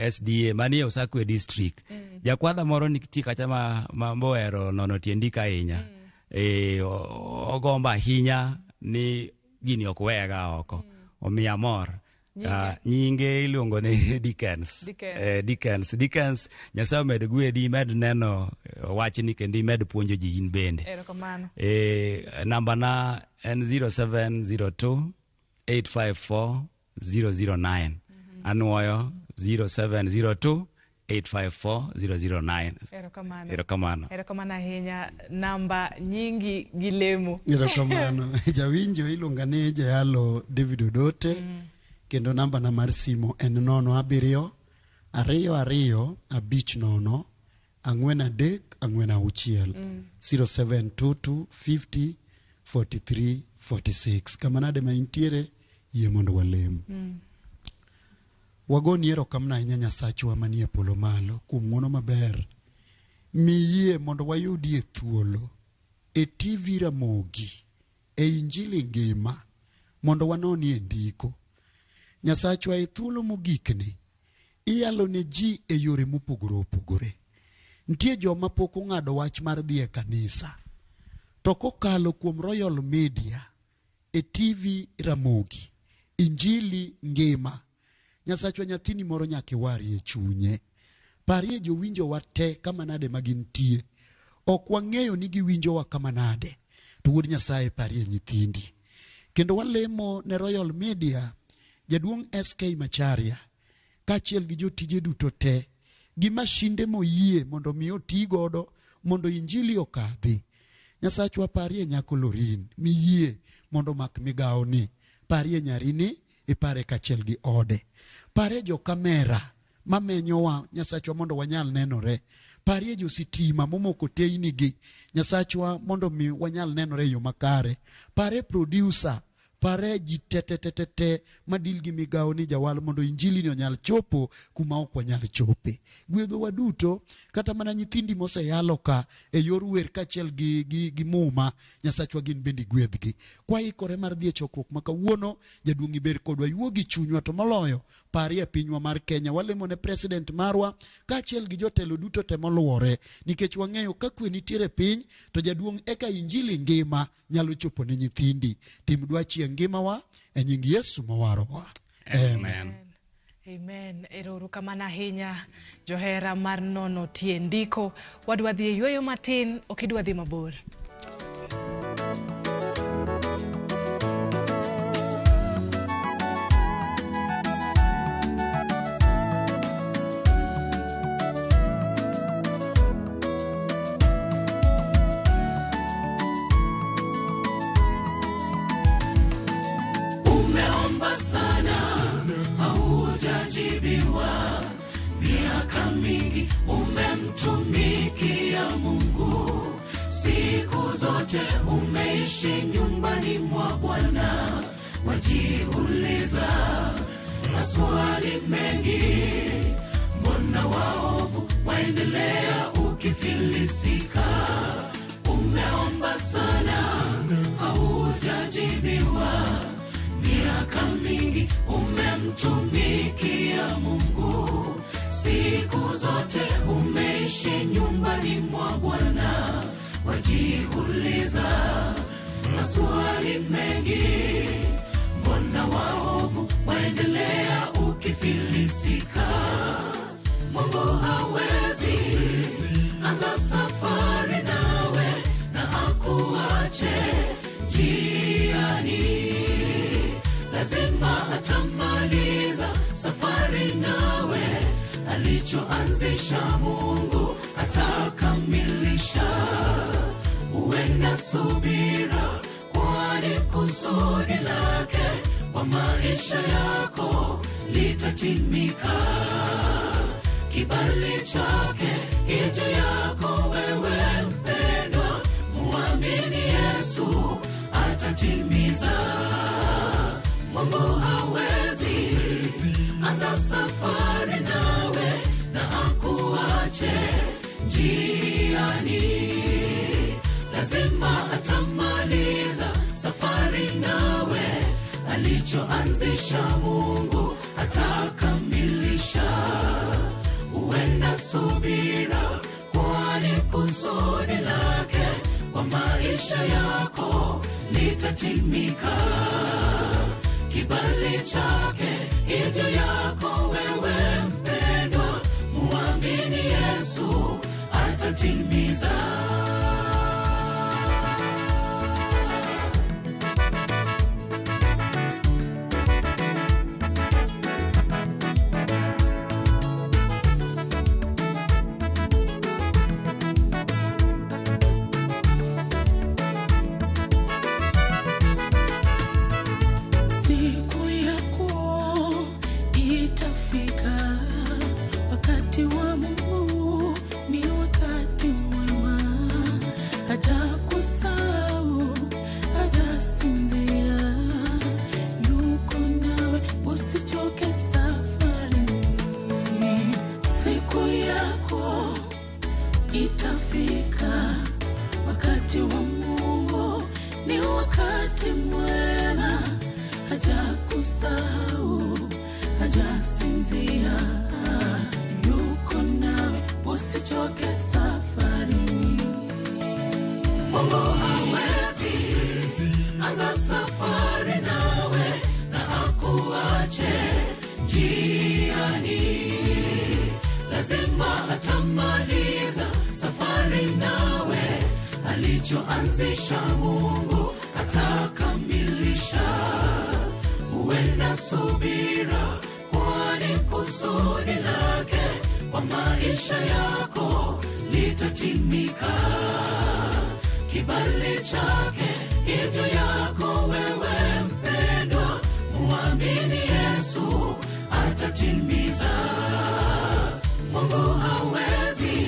SDA manie Osakwe district. Jakwadha moro nitie kacha ma mohero nono tie ndiko ahinya. Ogombo ahinya ni gini ok wega oko. Omiyo amor. Nyinge? Nyinge iluongo ni Dickens. Dickens. Dickens. Dickens, Nyasaye omed gwedhi, imed neno wachni kendo imed puonjo ji in bende. Erokamano. Namba na en 0702 854 009. Anuoyo 0702 854 009. Erokamano. Erokamano. Erokamano ahinya. Namba nyingi gi lemo. Erokamano. Jawinjo iluonga ni Jayalo David Odote. Kendo namba na mar simo en 07 22 50 43 46. 0722 50 43 46. Kamanade ma intiere, yie mondo walem. Wagoni erokamano ahinya Nyasachwa manie polo malo kuom ng'wono maber miyie mondo wayudie thuolo e TV Ramogi e Injili Ngima mondo wanonie ndiko. Nyasachwa e thuolo mogikni iyalo ne ji e yore mopogore opogore. Nitie joma pok ong'ado wach mar dhi e kanisa. To kokalo kuom Royal Media e TV Ramogi, Injili Ngima, Nyasachwa nyathini moro nyaka iwarie chunye. Parie jowinjowa te kama nade ma gintie. Ok wang'eyo ni giwinjowa kama nade. To wuod Nyasaye parie nyithindi. Kendo walemo ne Royal Media, jaduong' SK Macharia, kaachiel gi jotije duto te, gi mashinde moyie mondo mi oti godo mondo injili okadhi. Nyasachwa parie nyako Lorin, miyie mondo omak migawoni. Parie nyarini, ipare kaachiel gi ode. Parie jo kamera mamenyowa, Nyasachwa, mondo wanyal nenore. Parie jo sitima momoko teyni gi, Nyasachwa, mondo mi wanyal nenore e yo makare. Parie producer, pare ji te te te te te madil gi migawo ni jawal mondo injili ni onyal chopo kuma ok wanyal chope. Gwedhowa duto, kata mana nyithindi moseyalo ka e yor wer kaachiel gi muma, Nyasachwa gin bende gwedhgi. Kwaikore mar dhi e chokruok ma kawuono, jaduong' ibed kodwa, iwuo gi chunywa, to moloyo parie pinywa mar Kenya. Walemo ne president marwa kaachiel gi jotelo duto te moluore, nikech wang'eyo ka kwe nitiere piny to jaduong' eka injili ngima nyalo chopo ne nyithindi. Tim dwachi e ngimawa e nying Yesu mawarowa. Amen. Amen. Erouru kamano ahinya johera mar nono tie ndiko. Wadwa dhi e yweyo matin, ok idwa dhi mabor. Umeomba sana, haujajibiwa. Miaka mingi umemtumikia Mungu, siku zote umeishi nyumbani mwa Bwana. Wajiuliza maswali mengi, mbona waovu waendelea ukifilisika? Umeomba sana, haujajibiwa. Miaka mingi umemtumikia Mungu, siku zote umeishi nyumbani mwa Bwana. Wajiuliza maswali mengi, mbona waovu waendelea ukifilisika? Mungu hawezi anza safari nawe na akuache njiani. Lazima atamaliza safari nawe, alichoanzisha Mungu atakamilisha. Uwe na subira, kwani kusudi lake kwa maisha yako litatimika. Kibali chake juu yako wewe mpendwa, muamini Yesu Mungu hawezi anza safari nawe na akuache njiani. Lazima atamaliza safari nawe, alichoanzisha Mungu atakamilisha. Uwe na subira, kwani kusudi lake kwa maisha yako litatimika. Kibali chake juu yako wewe mpendwa, muamini Yesu atatimiza. Siku yako itafika, wakati wa Mungu ni wakati mwema. Hajakusahau, hajasinzia, yuko nawe, usichoke safarini. Siku yako itafika, wakati wa Mungu ni wakati mwema. Hajakusahau, hajasinzia, yuko nawe, usichoke safarini. Mungu hawezi anza safari nawe na akuache njiani. Lazima atamaliza safari nawe, alichoanzisha Mungu atakamilisha. Uwe na subira, kwani kusudi lake kwa maisha yako litatimika. Kibali chake juu yako wewe mpendwa, muamini Yesu atatimiza. Mungu hawezi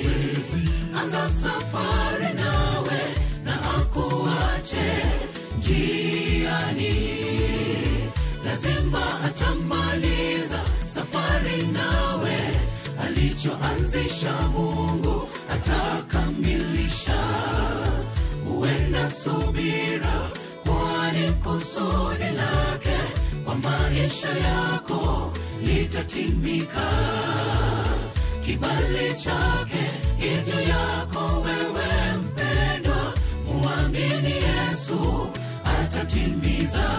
anza safari nawe na akuache njiani. Lazima atamaliza safari nawe, alichoanzisha Mungu atakamilisha. Uwe na subira, kwani kusudi lake kwa maisha yako litatimika. Kibali chake juu yako wewe mpendwa, muamini Yesu atatimiza.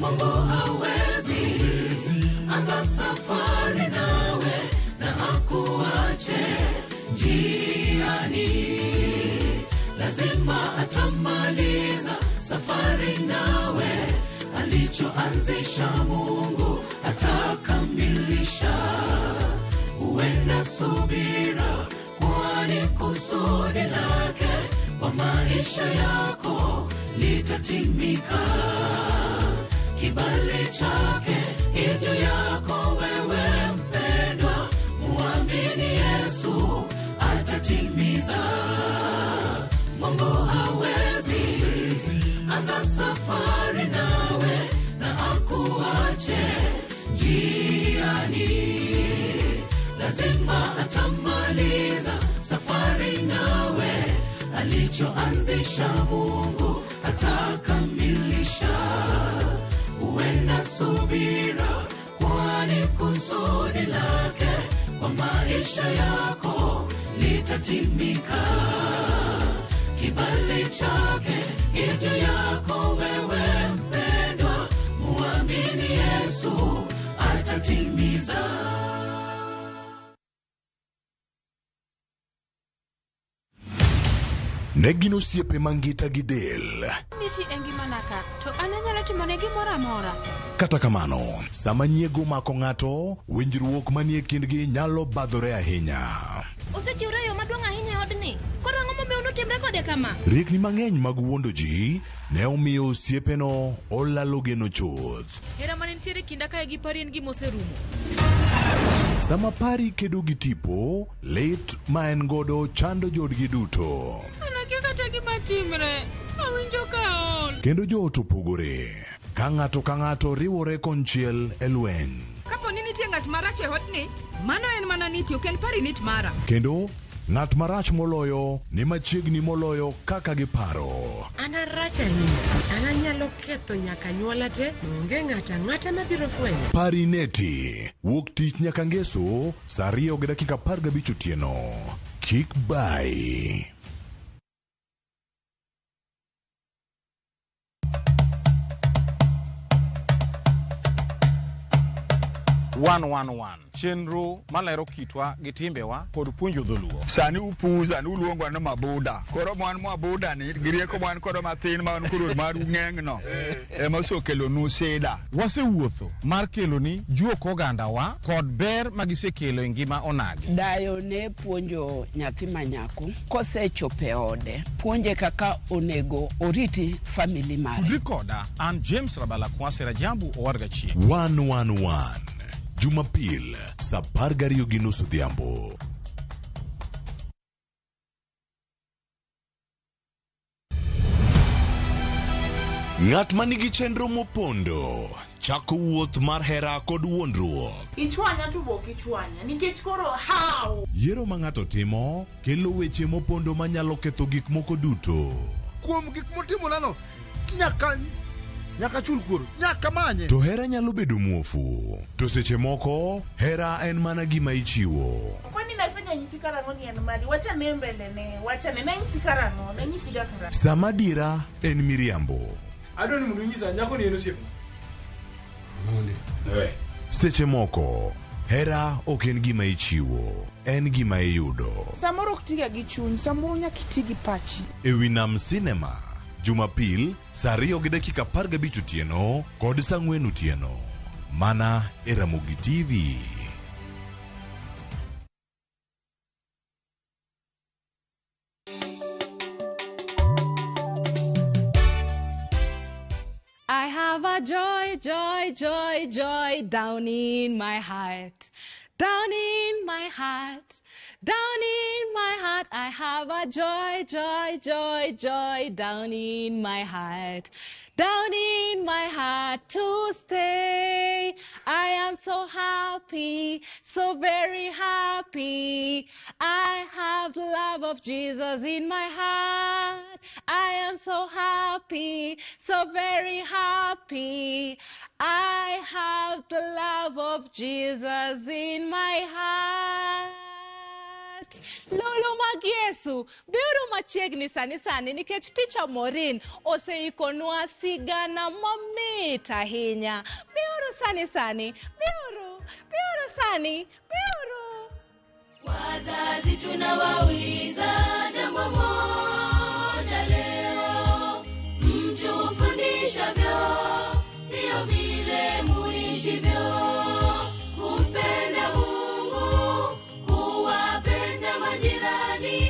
Mungu hawezi anza safari nawe na akuache njiani. Lazima atamaliza safari nawe, alichoanzisha Mungu atakamilisha. Uwe na subira, kwani kusudi lake kwa maisha yako litatimika. Kibali chake juu yako wewe mpendwa, muamini Yesu atatimiza. Mungu hawezi anza safari nawe na akuache njiani. Lazima atamaliza safari nawe, alichoanzisha Mungu atakamilisha. Uwe na subira, kwani kusudi lake kwa maisha yako litatimika. Kibali chake juu yako wewe mpendwa, muamini Yesu atatimiza. Ne gin osiepe mangita gi del. Niti e ngimana ka, to an anyalo timone gimoro amora. Kata kamano, sama nyiego omako ng'ato, winjruok manie kindgi nyalo badhore ahinya. Osetiwre e yo maduong' ahinya e odni. Koro ang'o momiyo unutimre kode kama? Riekni mang'eny mag wuondo ji ne omiyo osiepeno olalo geno chuth. Hera mane nitiere e kinda kae gi Pari en gima oserumo. Sama Pari kedo gi tipo, lit ma en godo chando joodgi duto. An akia kata gima timre. Awinjo ka aol. Kendo joot opogore. Ka ng'ato ka ng'ato riwore konchiel e lweny. Kapo ni nitie ng'at marach e odni, mano en mana niti ok en parinit mara. Kendo ng'at marach moloyo ni machiegni moloyo kaka giparo. An arach ahinya. An anyalo ketho nyaka anyuola te. Onge ng'ato ang'ata mabiro fwenyo. Parineti wuok tich nyaka ngeso saa 2:15 otieno. Kik bai. One chenro malero kitwa gi timbewa kod puonjo dholuo. Sani upuza ni uluongo ni mabuda. Koro mwan mwabuda ni gi rieko mwan kodo mathin ma wan koro maru ng'eng'no ema osekelonu sida. Wasewuotho mar keloni juok ogandawa kod ber ma gisekelo e ngima onagi. Dayo ne puonjo nyathi ma nyako kosechopo e ode, puonje kaka onego oriti famili mare. Tudri koda an James Rabala Kwasi Rajabu Owarga Chieng. 111 Jumapil saa 12:30 odhiambo. Ng'at ma nigi chenro mopondo chako wuoth mar hera kod wuondruok. Ichwanya to bok ichwanya nikech koro how? Yiero ma ng'ato timo kelo weche mopondo manyalo ketho gik moko duto. Kuom gik motimonano, nyaka nyaka chul kuor, nyaka manye. To hera nyalo bedo muofu. To seche moko, hera en mana gima ichiwo. Kwani naseganyisi karang'o ni en mari? Wachane mbele ne, wachane. Nanyisi karang'o? Nanyisiga karang'o? Sama dira en miriambo. Adwa ni mondo inyisa nyako ni en osiepna. Seche moko, hera ok en gima ichiwo, en gima iyudo. Samoro ok tiga gi chuny, samoro nyaka iti gi pachi. E wi Nam Cinema, Jumapil, saa 2:15 otieno kod saa 4 otieno. Mana e Ramogi TV. I have a joy, joy, joy, joy down in my heart. Down in my heart, down in my heart, I have a joy, joy, joy, joy down in my heart. Down in my heart to stay. I am so happy, so very happy. I have the love of Jesus in my heart. I am so happy, so very happy. I have the love of Jesus in my heart. Lolo mag Yesu, biuru machiegni sani sani nikech Teacher Maureen oseikonwa sigana mamit ahinya. Biuru sani sani, biuru, biuru sani, biuru. Wazazi tunawauliza jambo moja leo, mtufundishavyo sio vile muishivyo, kumpenda Mungu, kuwapenda majirani,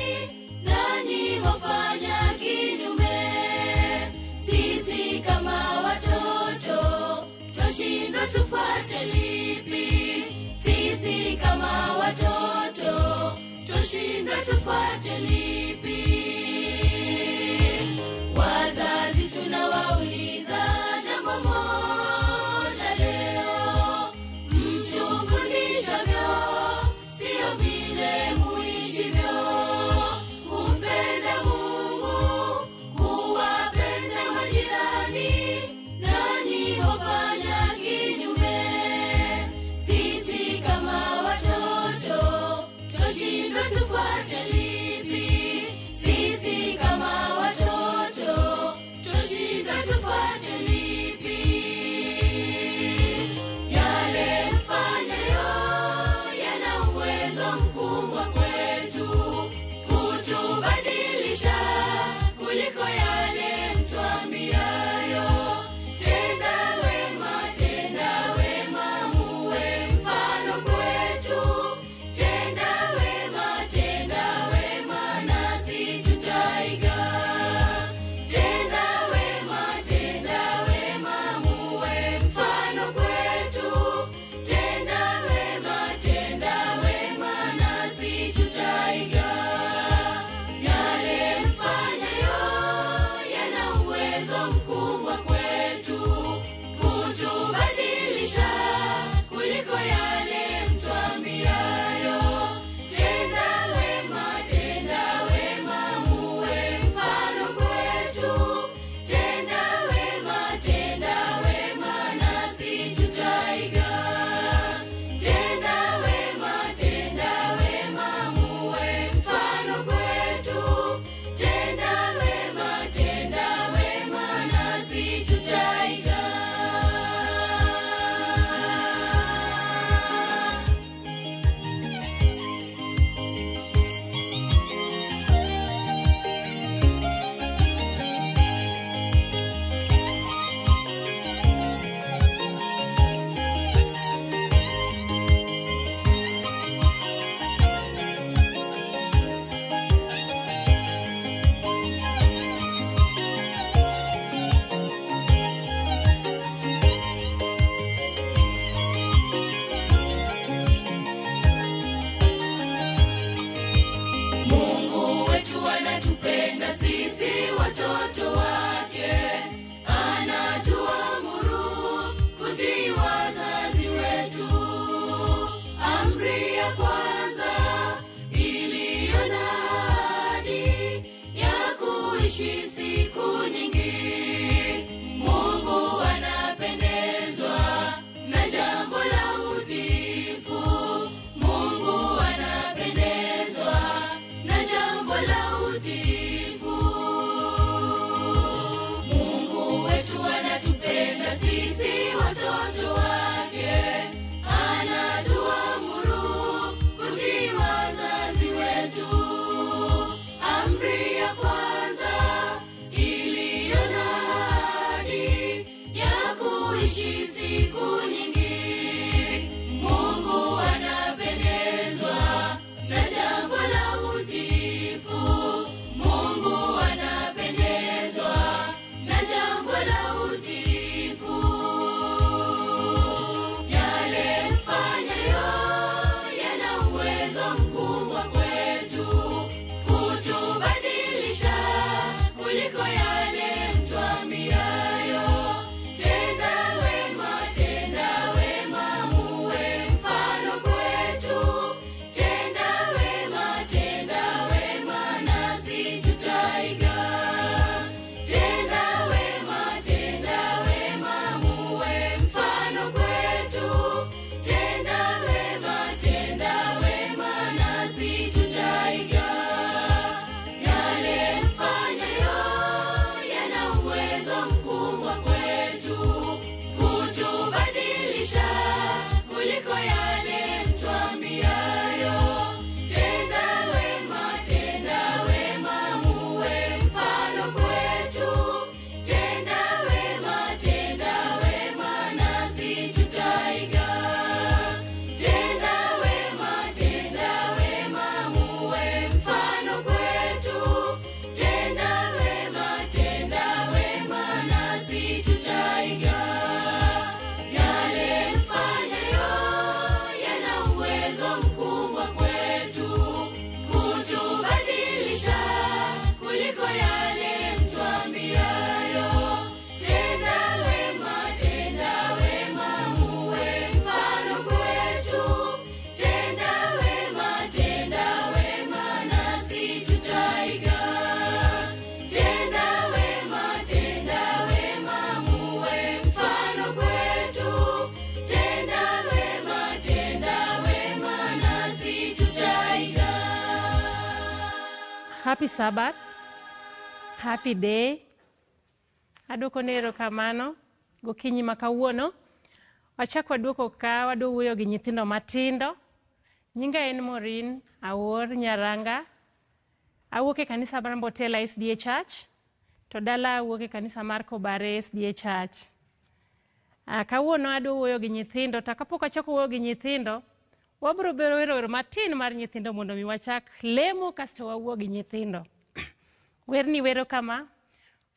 nanyi wafanya kinyume. Sisi kama watoto twashindwa tufuate lipi? Sisi kama watoto twashindwa tufuate lipi? Wazazi tunawauliza jambo moja leo, mtufundishavyo sio vile muishivyo, kumpenda Mungu, kuwapenda majirani, nanyi wafanya kinyume. Sisi kama watoto twashindwa tufuate lipi? kuishi siku nyingi. Mungu anapendezwa na jambo la utiifu. Mungu anapendezwa na jambo la utiifu. Mungu wetu anatupenda sisi watoto wake, anatuamuru kutii wazazi wetu. Amri ya kwanza iliyo na ahadi ya kuishi siku nyingi. Mungu anapendezwa na jambo la utiifu. Mungu anapendezwa na jambo la utiifu. Yale mfanyayo yana uwezo mkubwa kwetu kutubadilisha kuliko yale mtuambiayo. Tenda wema, tenda wema, muwe mfano kwetu. Tenda wema, tenda wema, nasi tutaiga. Tenda wema, tenda wema, muwe mfano kwetu. Tenda wema, tenda wema, nasi tutaiga. Yale mfanyayo yana uwezo mkubwa kwetu kutubadilisha kuliko yale mtuambiayo. Tenda wema, tenda wema, muwe mfano kwetu. Tenda wema, tenda wema, nasi tutaiga. Tenda wema, tenda wema, muwe mfano kwetu. Tenda wema, tenda wema, nasi tutaiga. Yale mfanyayo yana uwezo mkubwa kwetu kutubadilisha kuliko yale mtuambiayo. Tenda wema, tenda wema, muwe mfano kwetu. Tenda wema, tenda wema, nasi tutaiga. Tenda wema, tenda wema, muwe mfano kwetu. Tenda wema, tenda wema, nasi tutaiga. Happy Sabbath. Happy day. Aduoko ne erokamano gokinyi ma kawuono. Wachak waduoko ka wadwa wuoyo gi nyithindo matindo. Nyinga en Maureen Awuor Nyaranga. Awuok e kanisa mar Mbotela SDA Church. To dala awuok e kanisa mar Kobare SDA Church. Kawuono adwa wuoyo gi nyithindo, to kapok achako wuoyo gi nyithindo, wabiro bero wero wer matin mar nyithindo mondo mi wachak lemo kasto wawuo gi nyithindo. Werni wero kama: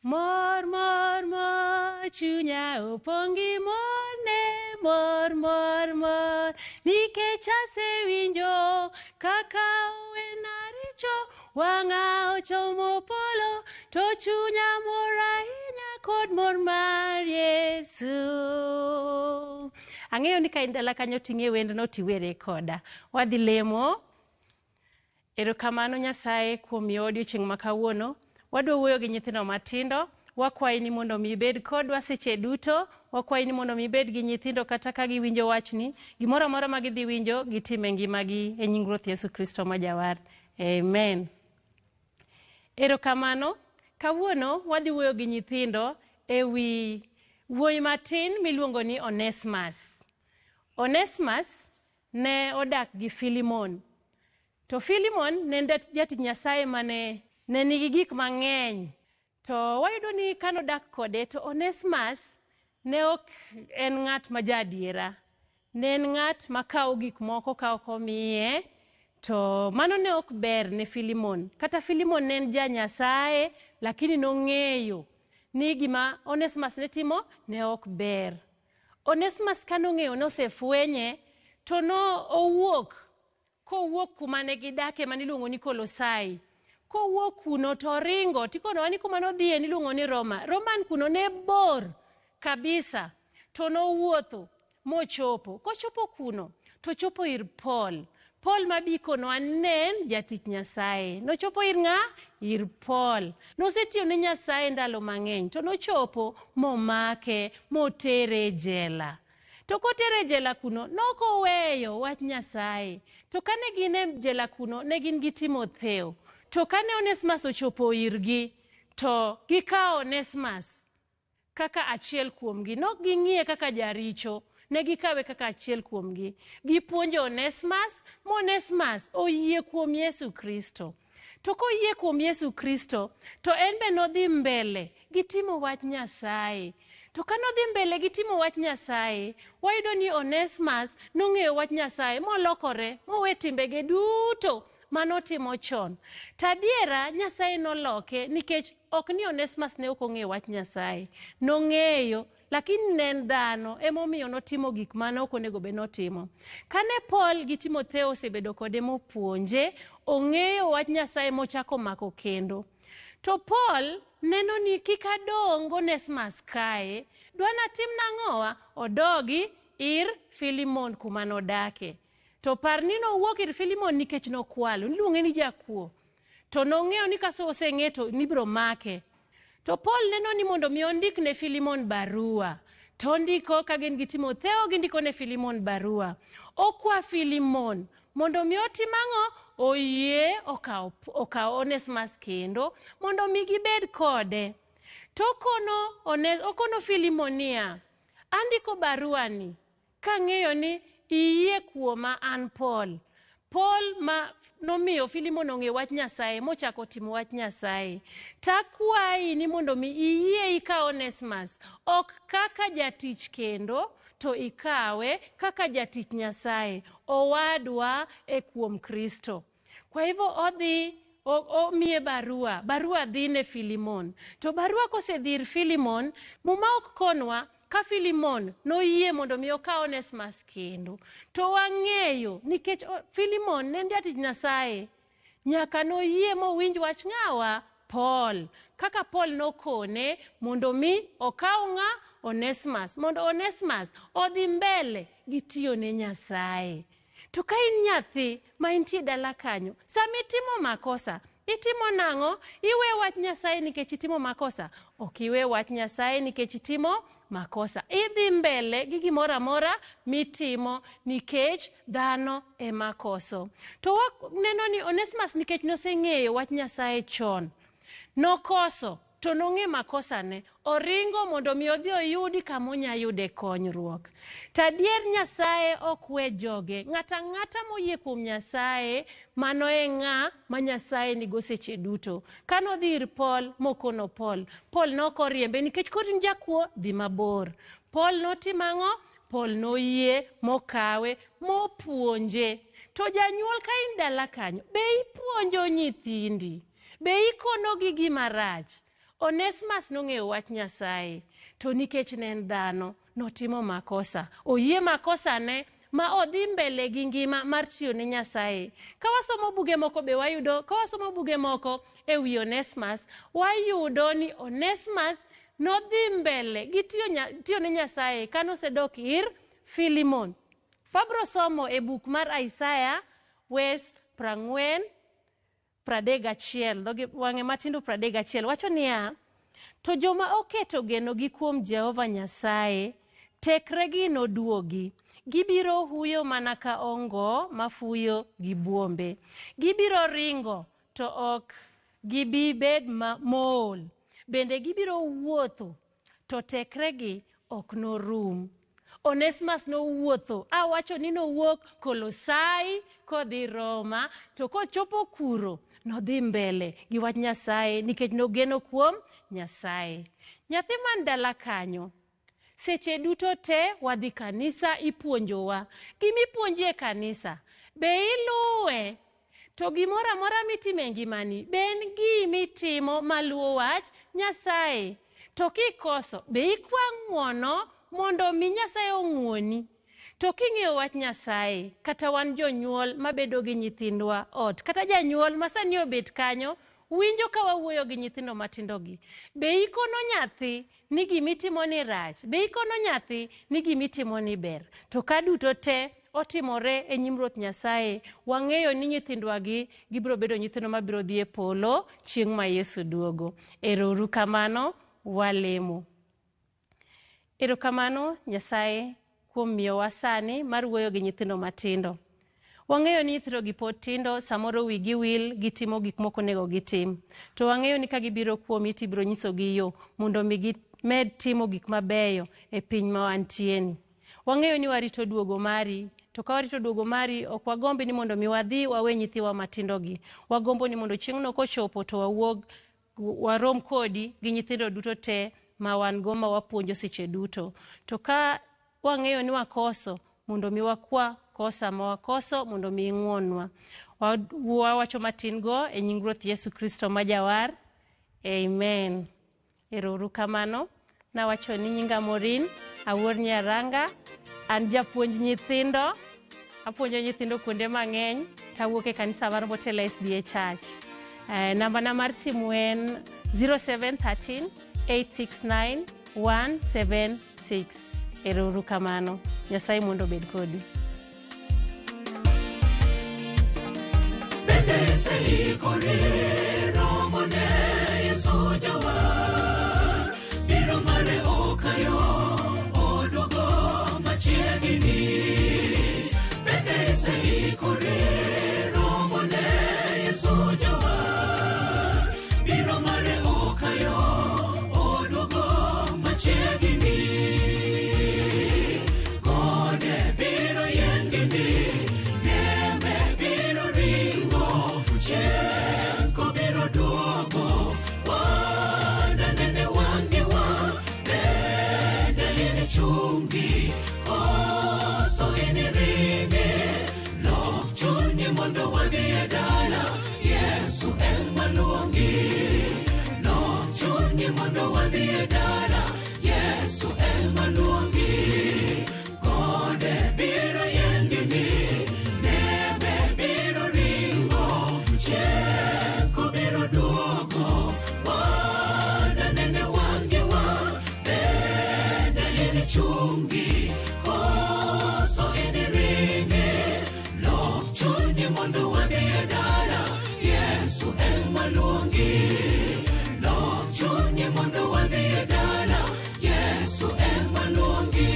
Mor, mor, mor, chunya opong' gi mor ne, mor, mor, mor, nikech asewinjo kaka owena richo, wang'a ochomo polo, to chunya mor ahinya kod mor mar Yesu. Ang'eyo ni ka in dala kanyo ting'e wendno tiwere koda. Wadhi lemo. Erokamano Nyasaye kuom miyowa odiochieng' ma kawuono. Wadwa wuoyo gi nyithindo matindo. Wakwayi ni mondo mi ibed kodwa seche duto. Wakwayi ni mondo mi ibed gi nyithindo kata ka giwinjo wachni. Gimoro amora ma gidhi winjo, gitim e ngimagi e nying Ruoth Yesu Kristo ma Jawar. Amen. Erokamano. Kawuono wadhi wuoyo gi nyithindo e wi wuoyi matin miluongo ni Onesmus. Onesmus ne odak gi Filimon. To Filimon ne en jatich Nyasaye mane ne nigi gik mang'eny. To wayudo ni kanodak kode to Onesmus ne ok en ng'at ma jaadiera. Ne en ng'at makawo gik moko ka ok omiye. To mano ne ok ber ne Filimon. Kata Filimon ne en ja Nyasaye, lakini nong'eyo ni gima Onesmus ne timo ne ok ber. Onesmus kanong'eyo nosefwenye, to no owuok kowuok kuma ne gidake maniluongo ni Kolosai. Kowuok kuno to oringo, tikonowa ni kuma nodhiye niluongo ni Roma. Roman kuno ne bor kabisa, to nowuotho mochopo. Kochopo kuno, to chopo ir Paul. Paul mabikono ne en jatich Nyasaye. Nochopo ir ng'a? Ir Paul. Nosetiyo ne Nyasaye ndalo mang'eny to nochopo momake motere e jela. To kotere e jela kuno, nokoweyo wach Nyasaye. To kane gin e jela kuno, ne gin gi Timotheo. To kane Onesmas ochopo irgi, to gikawo Onesmas kaka achiel kuomgi. Nok ging'iye kaka jaricho, ne gikawe kaka achiel kuomgi. Gipuonjo Onesmas, ma Onesmas oyie kuom Yesu Kristo. To koyie kuom Yesu Kristo, to en be nodhi mbele gi timo wach Nyasaye. To ka nodhi mbele gi timo wach Nyasaye, wayudo ni Onesmas nong'eyo wach Nyasaye molokore mowe timbege duto manotimo chon. To adiera Nyasaye noloke nikech ok ni Onesmas ne ok ong'eyo wach Nyasaye. Nong'eyo, lakini ne en dhano emomiyo notimo gik mane ok onego bed notimo. Kane Paul gi Timotheo osebedo kode mopuonje, ong'eyo wach Nyasaye mochako mako kendo. To Paul neno ni kik adong' Onesmas kae, dwa natim nang'owa? Odogi ir Filimon kuma nodake. To par ni nowuok ir Filimon nikech nokwalo, niluonge ni jakuo. To nong'eyo ni ka oseng'e to nibiro make. To Paul neno ni mondo mi ondik ne Filimon barua. To ondiko ka gin gi Timotheo gindiko ne Filimon barua. Okwa Filimon mondo mi otim ang'o? Oyie okaw okaw Onesmas kendo mondo mi gibed kode. To okono, okono Filimon niya, andiko barua ni kang'eyo ni iyie kuoma an Paul. Paul ma nomiyo Filimon ong'e wach Nyasaye mochako timo wach Nyasaye. Takwayi ni mondo mi iyie ikaw Onesmas ok kaka jatich kendo to ikawe kaka jatich Nyasaye owadwa e kuom Kristo. Kwa hivyo odhi omiye barua, barua dhi ne Filimon. To barua kosedhi ir Filimon, Muma ok konwa ka Filimon noyie mondo mi okaw Onesmas kendo. To wang'eyo nikech Filimon ne en jatich Nyasaye, nyaka noyie mowinj wach ng'awa? Paul. Kaka Paul nokone mondo mi okaw ng'a? Onesmas. Mondo Onesmas odhi mbele gi tiyo ne Nyasaye. To ka in nyathi ma intie dala kanyo, sama itimo makosa, itimo nang'o? Iwe wach Nyasaye nikech itimo makosa? Ok iwe wach Nyasaye nikech itimo makosa. Idhi mbele gi gimoro amora mitimo nikech dhano ema koso. To waneno ni Onesmas nikech noseng'eyo wach Nyasaye chon, nokoso to nong'e makosane, oringo mondo mi odhi oyudi kama onya yude konyruok. To adier Nyasaye ok we joge. Ng'ato ang'ata moyie kuom Nyasaye, mano e ng'a ma Nyasaye nigo seche duto. Kane odhi ir Paul mokono Paul, Paul nok oriembe nikech koro in jakuo, dhi mabor. Paul notimo ang'o? Paul noyie mokawe mopuonje. To janyuol ka in dala kanyo, be ipuonjo nyithindi? Be ikonogi gima rach? Onesmas nong'eyo wach Nyasaye, to nikech ne en dhano, notimo makosa. Oyie makosane ma odhi mbele gi ngima mar tiyo ne Nyasaye. Ka wasomo buge moko be wayudo, ka wasomo buge moko e wi Onesmas, wayudo ni Onesmas nodhi mbele gi tiyo ne Nyasaye kanosedok ir Filimon. Fabro somo e buk mar Isaya wes 40 31, dhoge wang'e matindo 31 wacho niya, to joma oketo genogi kuom Jehova Nyasaye, tekregi noduogi. Gibiro huyo mana ka ongo mafuyo gi buombe. Gibiro ringo to ok gibi bed mool. Bende gibiro wuotho to tekregi ok norum. Onesmas nowuotho, awacho ni nowuok Kolosai kodhi Roma, to kochopo kuro nodhi mbele gi wach Nyasaye nikech nogeno kuom Nyasaye. Nyathi man dala kanyo, seche duto te wadhi kanisa ipuonjowa. Gimipuonji e kanisa, be iluwe? To gimoro amora mitimo e ngimani, be en gimitimo maluwo wach Nyasaye? To kikoso, be ikwa ng'uono mondo mi Nyasaye ong'uoni? To king'iyo wach Nyasaye, kata wan jonyuol mabedo gi nyithindwa ot, kata janyuol ma sani obet kanyo, winjo ka wawuoyo gi nyithindo matindogi, be ikono nyathi ni gimitimo ni rach? Be ikono nyathi ni gimitimo ni ber? To ka duto te, otimore e nyim Ruoth Nyasaye, wang'eyo ni nyithindwagi gibiro bedo nyithindo mabiro dhi e polo chieng' ma Yesu duogo. Ero uru kamano, walemo. Erokamano Nyasaye kuom miyowa sani mar wuoyo gi nyithindo matindo. Wang'eyo ni nyithindogi pod tindo, samoro wigi wil, gitimo gik mok onego gitim. To wang'eyo ni ka gibiro kuomi to ibiro nyisogi yo mondo mi gimed timo gik mabeyo e piny ma wantieni. Wang'eyo ni warito duogo mari, to ka warito duogo mari, ok wagombi ni mondo mi wadhi wawe nyithiwa matindogi. Wagombo ni mondo chieng'no kochopo to wawuog warom kodi gi nyithindo duto te ma wan go ma wapuonjo seche duto. To ka wang'eyo ni wakoso, mondo mi wakwa kosa ma wakoso mondo mi ing'wonnwa. Wawacho matin go e nying Ruoth Yesu Kristo ma Jawar. Amen. Ero uru kamano. Nawacho ni nyinga Maureen, awuor Nyaranga, an japuonj nyithindo, apuonjo nyithindo kuonde mang'eny, tawuok e kanisa mar Motela SDA Church. Nambana mar simu en 0713 869 176. Ero uru kamano. Nyasaye mondo obed kodu. Bende iseikori romo ne Yesu Jawar, biro mare okayo oduogo machiegni. Bende iseikori romo ne Yesu Jawar, biro mare okayo oduogo machiegni. Gode biro yiengni, nembe biro ringo, chieng' kobiro duogo, wana nene wang'iwa, bende inichungi, koso iniringi, lok chunyi mondo wadhi e dala, Yesu ema luongi. Lok chunyi mondo wadhi e dala, Yesu ema luongi. Gode biro yiengni, nembe biro ringo, chieng' kobiro duogo, wana nene wang'iwa, bende inichungi, koso iniringi, lok chunyi mondo wadhi e dala, Yesu ema luongi. Lok chunyi mondo wadhi e dala, Yesu ema luongi.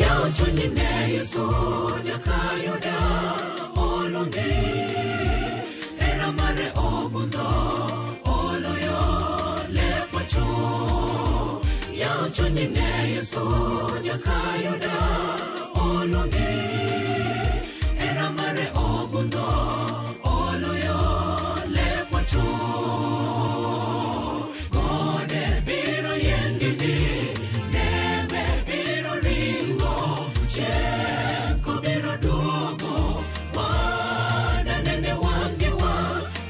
Yaw chunyi ne Yesu jakayuda oluongi, hera mare ogundho oloyo lep wacho. Yaw chunyi ne Yesu jakayuda oluongi, hera mare ogundho oloyo lep wacho. Gode biro yiengni, nembe biro ringo, chieng' kobiro duogo, wana nene wang'iwa,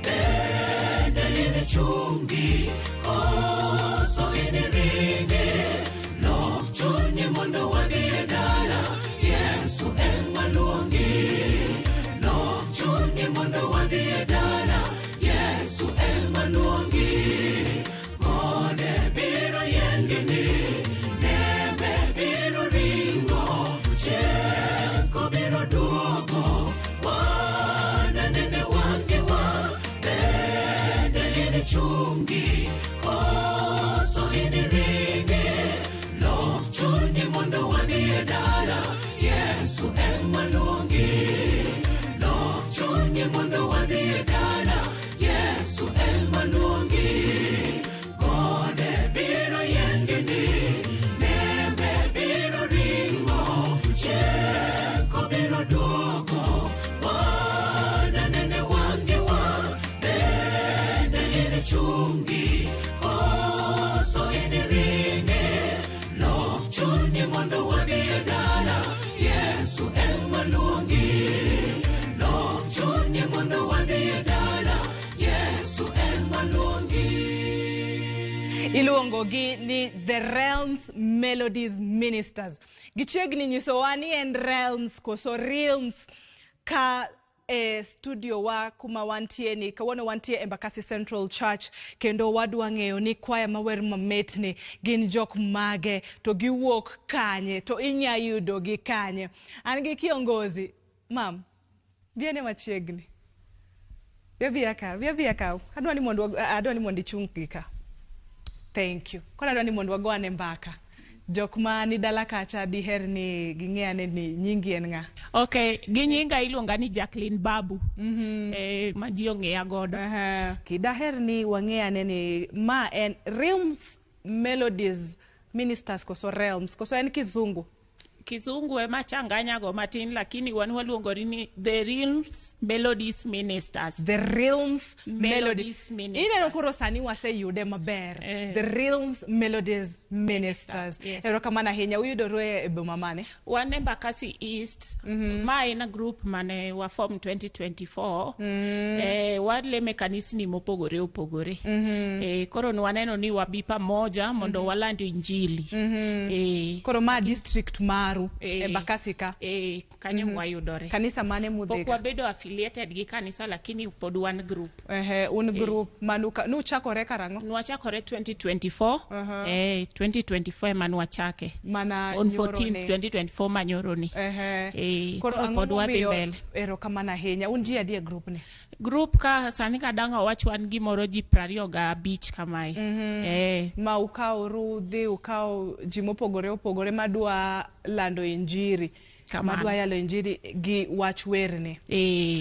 bende inichungi, koso iniringi, lok chunyi mondo wadhi e dala, Yesu ema luongi. Lok chunyi mondo wadhi e dala, Yesu ema luongi. Gode biro yiengni, nembe biro ringo, chieng' kobiro duogo, wana nene wang'iwa, bende inichungi, koso iniringi, lok chunyi mondo wadhi e dala, Yesu ema luongi. Lok chunyi mondo wadhi e dala, Yesu ema luongi. Gode biro yiengni, nembe biro ringo, chieng' kobiro duogo, wana nene wang'iwa, bende inichungi, koso iniringi, lok chunyi mondo wadhi e dala, Yesu ema luongi. Lok chunyi mondo wadhi Iluongogi ni The Realms Melodies Ministers. Gichiegni nyisowa ni en Realms koso Realms ka e studio wa kuma wantie ni kawuono wantie Embakasi Central Church kendo wadwa ng'eyo ni kwaya mawer mamit ni gin jok mage to giwuok kanye to inya yudogi kanye. An gi kiongozi mam biene machiegni biabiya ka biabiya ka adwa ni mondo adwa ni mondo ichung gi ka. Thank you. Koro adwa ni mondo wago ane mbaka. Jok ma ni dala kacha diher ni ging'e ane ni nyingi en ng'a? Ok, gi nyinga iluonga ni Jacqueline Babu. Ma ji ong'eya godo. Daher ni wang'e ane ni ma en Realms Melodies Ministers koso Realms koso en kizungu? Kizungu ema changanyago matin lakini wan waluongori ni The Realms Melodies Ministers. The Realms Melodies Ministers. Ineno koro sani waseyude maber. The Realms Melodies Ministers. Yes. Erokamano ahinya. Uyudore e boma mane? Wan Embakasi East. Ma en a group mane wa form 2024. Waleme kanisni mopogore opogore. Koro nwaneno ni wabi pamoja mondo waland injili. Koro ma district maru Embakasi ka. Kanyo mwayudore. Kanisa mane mudhiga? Pok wabedo affiliated gi kanisa lakini pod wan group. Un group manuka nuchakore karang'o? Nwachakore 2024. 2024 ema nwachake. Mana on nyoro 14 ni. 2024 manyoroni. Koro Koro ang'o pod wadhi momiyo mbele. Erokamano ahinya. Un ji adi e group ni? Group ka sani kadang' awach wan gimoro ji 25 kamae. Ma ukaw rudhi, ukaw ji mopogore opogore madwa lando injiri. Kamano. Madwa yalo injiri gi wach werni.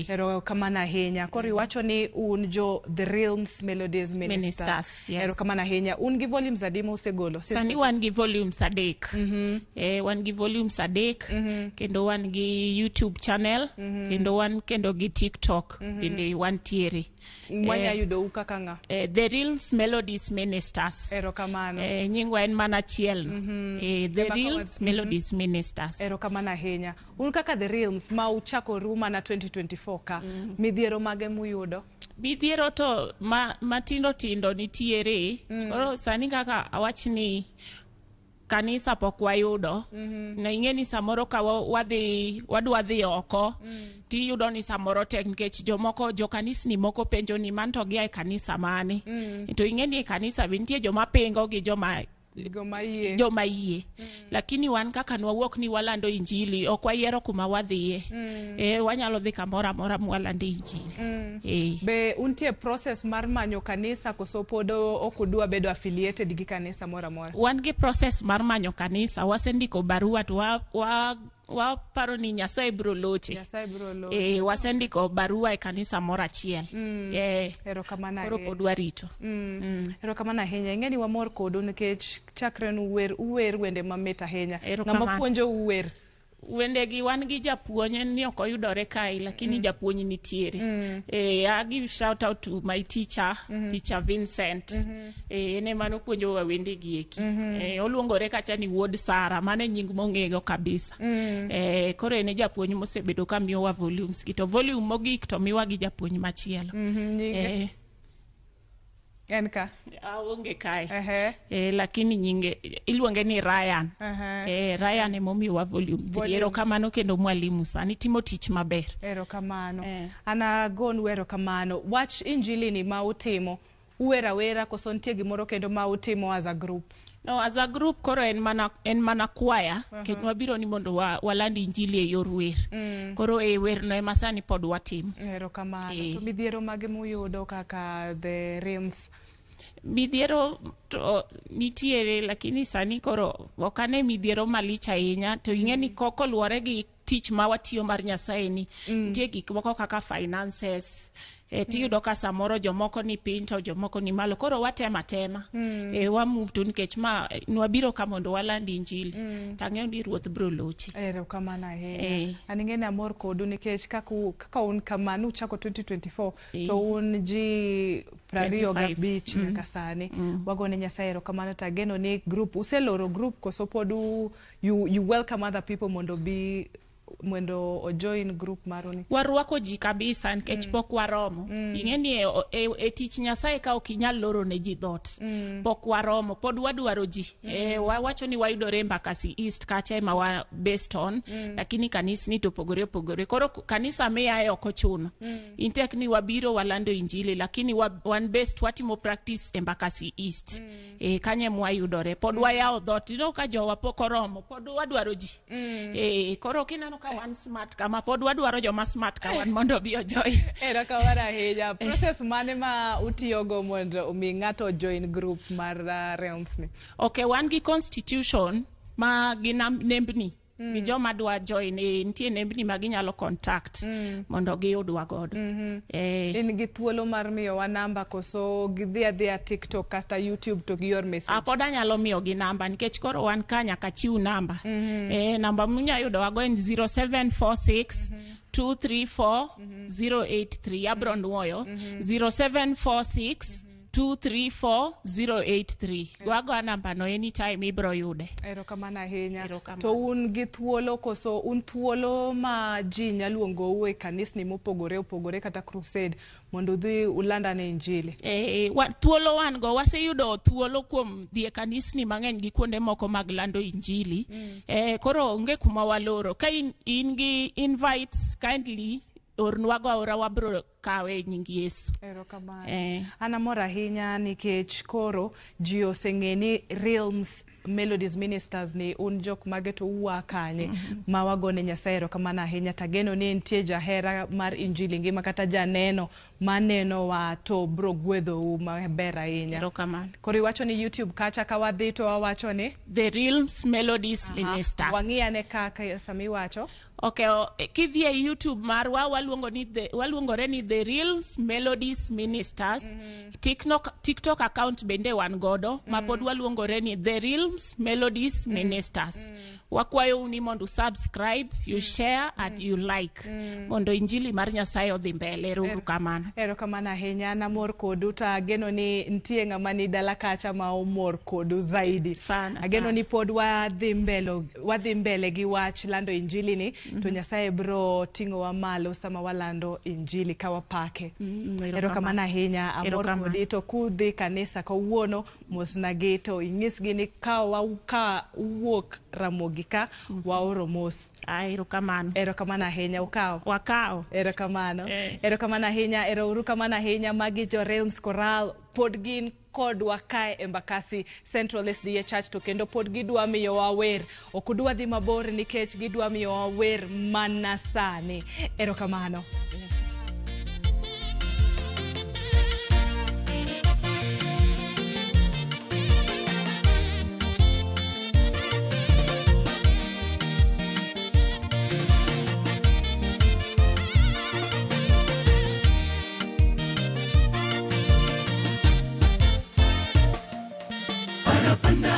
Erokamano ahinya. Koro iwacho ni un jo The Realms Melodies Ministers. Ministers, yes. Erokamano ahinya. Un gi volumes adi musegolo? Sani wan gi volumes 3. Wan gi volumes 3 kendo wan gi YouTube channel kendo wan kendo gi TikTok bende wantiere. Wanya yudou kaka ng'a? The Realms Melodies Ministers. Erokamano. Nyingwa en mana achiel no. The Realms Melodies Ministers. Erokamano ahinya. Un kaka The Realms ma uchakoru mana 2024 ka, midhiero mage muyudo? Midhiero to matindo tindo nitiere. Koro sani kaka awach ni kanisa pok wayudo. Na ing'e ni samoro ka wadhi wadwa dhi oko tiyudo ni samoro tek nikech jomoko jokanisni moko penjo ni man to gia e kanisa mane. To ing'e ni e kanisa be nitie joma pingo gi joma joma yie. Lakini wan kaka nwawuok ni walando injili ok wayiero kuma wadhiye. Wanyalo dhi kamoro amora mwalande injili. Be untie process mar manyo kanisa koso pod ok udwa bedo affiliated gi kanisa moro amora? Wan gi process mar manyo kanisa, wasendiko barua to waparo ni Nyasaye biro loche. Nyasaye biro loche. Wasendiko barua e kanisa moro achiel. Erokamano koro pod warito. Erokamano ahinya. Ing'e ni wamor kodu nikech chakre nu uwer wende mamit ahinya. Ng'ama puonjo uwer? Wendegi wan gi japuonj, en ni ok oyudore kae lakini japuonj nitiere. I give shout out to my teacher, Teacher Vincent. En ema nopuonjowa wendegi eki. Oluongore kacha ni wuod Sara, mano e nying mong'ego kabisa. Koro en e japuonj mosebedo ka miyowa volumes gi, to volume mogik to miwa gi japuonj machielo. Nyinge? En ka? Aonge kae. Lakini nyinge iluonge ni Ryan. Ryan emomiyowa volume 3. Erokamano kendo mwalimu sani timo tich maber. Erokamano. An agonu erokamano. Wach injili ni ma utimo, uwer awera koso nitie gimoro kendo ma utimo as a group? No, as a group koro en mana kwaya. Kendo wabiro ni mondo waland injili e yor wer. Koro e wer no ema sani pod watimo. Erokamano. To midhiero mage muyudo kaka The Realms? Midhiero to nitiere lakini sani koro ok ane midhiero malich ahinya to ing'e ni koluwore gi tich ma watiyo mar Nyasaye ni nitie gik moko kaka finances. Tiyudo ka samoro jomoko ni piny to jomoko ni malo, koro watema tema. Wa move to nikech ma nwabiro ka mondo waland injili. Tang'eyo ni Ruoth biro lochi. Erokamano ahinya. An ing'e ni amor kodu nikech kaka un kama nuchako 2024 to un ji 25 nyaka sani. Wagone Nyasaye erokamano to ageno ni group useloro group koso pod you welcome other people mondo bi mondo ojoin group maruni? Warwako ji kabisa nikech pok waromo. Ing'e ni e tich Nyasaye ka ok inyal loro ne ji dhot. Pok waromo, pod wadwaro ji. Wawacho ni wayudore Embakasi East kacha ema wa based on, lakini kanisni to opogore opogore. Koro kanisa miaye ok ochuno. Intek ni wabiro walando injili, lakini wan based, watimo practice Embakasi East. Kanye mwayudore. Pod wayawo dhot. Ineno ka jowa pok oromo, pod wadwaro ji. Koro kineno ka wan smart kama, pod wadwaro joma smart ka wan mondo obi ojoin. Erokamano ahinya. Process mane ma utiyogo mondo omi ng'ato join group mar Realms ni? Okay, wan gi constitution ma gi nembni gi joma dwa join, nitie nembni ma ginyalo contact mondo giyudwa godo. In gi thuolo mar miyowa namba koso gidhi adhiya TikTok kata YouTube to gior message? Pod anyalo miyogi namba nikech koro wan ka nyaka chiw namba. Namba munya yudowago en 0746 234 083. Abro nuoyo 0746 234 083. Go agoya namba no anytime, ibro yude. Erokamano ahinya. To un gi thuolo koso un thuolo ma ji nyalo luongou e kanisni mopogore opogore kata crusade mondo udhi ulandane injili? Thuolo wan go, waseyudo thuolo kuom dhi e kanisni mang'eny gi kuonde moko mag lando injili. Koro onge kuma waloro. Ka in gi invites, kindly ornwago aora, wabro kawe e nying Yesu. Erokamano. An amor ahinya nikech koro ji oseng'e ni Realms Melodies Ministers ni un jok mage to uwa kanye ma wagone Nyasaye erokamano ahinya. Tageno ni nitie jahera mar injili ngima kata janeno manenowa to bro gwedhou maber ahinya. Erokamano. Koro iwacho ni YouTube kacha ka wadhi to wawacho ni The Realms Melodies Ministers. Wang'i ane kaka sama iwacho. Okay, kidhi e YouTube marwa waluongore ni The Realms Melodies Ministers. TikTok account bende wan godo ma pod waluongore ni The Realms Melodies Ministers. Wakwayou ni mondo subscribe, you share and you like mondo injili mar Nyasaye odhi mbele. Ero kamano. Erokamano ahinya, namor kodu to ageno ni nitie ng'ama ni dala kacha ma omor kodu zaidi. Sana, Ageno sana. ni pod wadhi mbele gi wach lando injili ni to Nyasaye bro ting'owa malo sama walando injili ka wapake. Erokamano ahinya, amor Erokamano. kodi to kudhi kanisa kawuono mosnagi to inyisgi ni ka uwuok Ramogi ka waoro mos. Erokamano. Erokamano ahinya, ukawo. Wakawo. Erokamano. Erokamano ahinya, ero kamano ahinya. Magi jo Realms Choral pod gin kodwa kae Embakasi Central SDA Church to kendo pod gidwa miyowa wer. Ok udwa dhi mabor nikech gidwa miyowa wer mana sani. Erokamano. Parapanda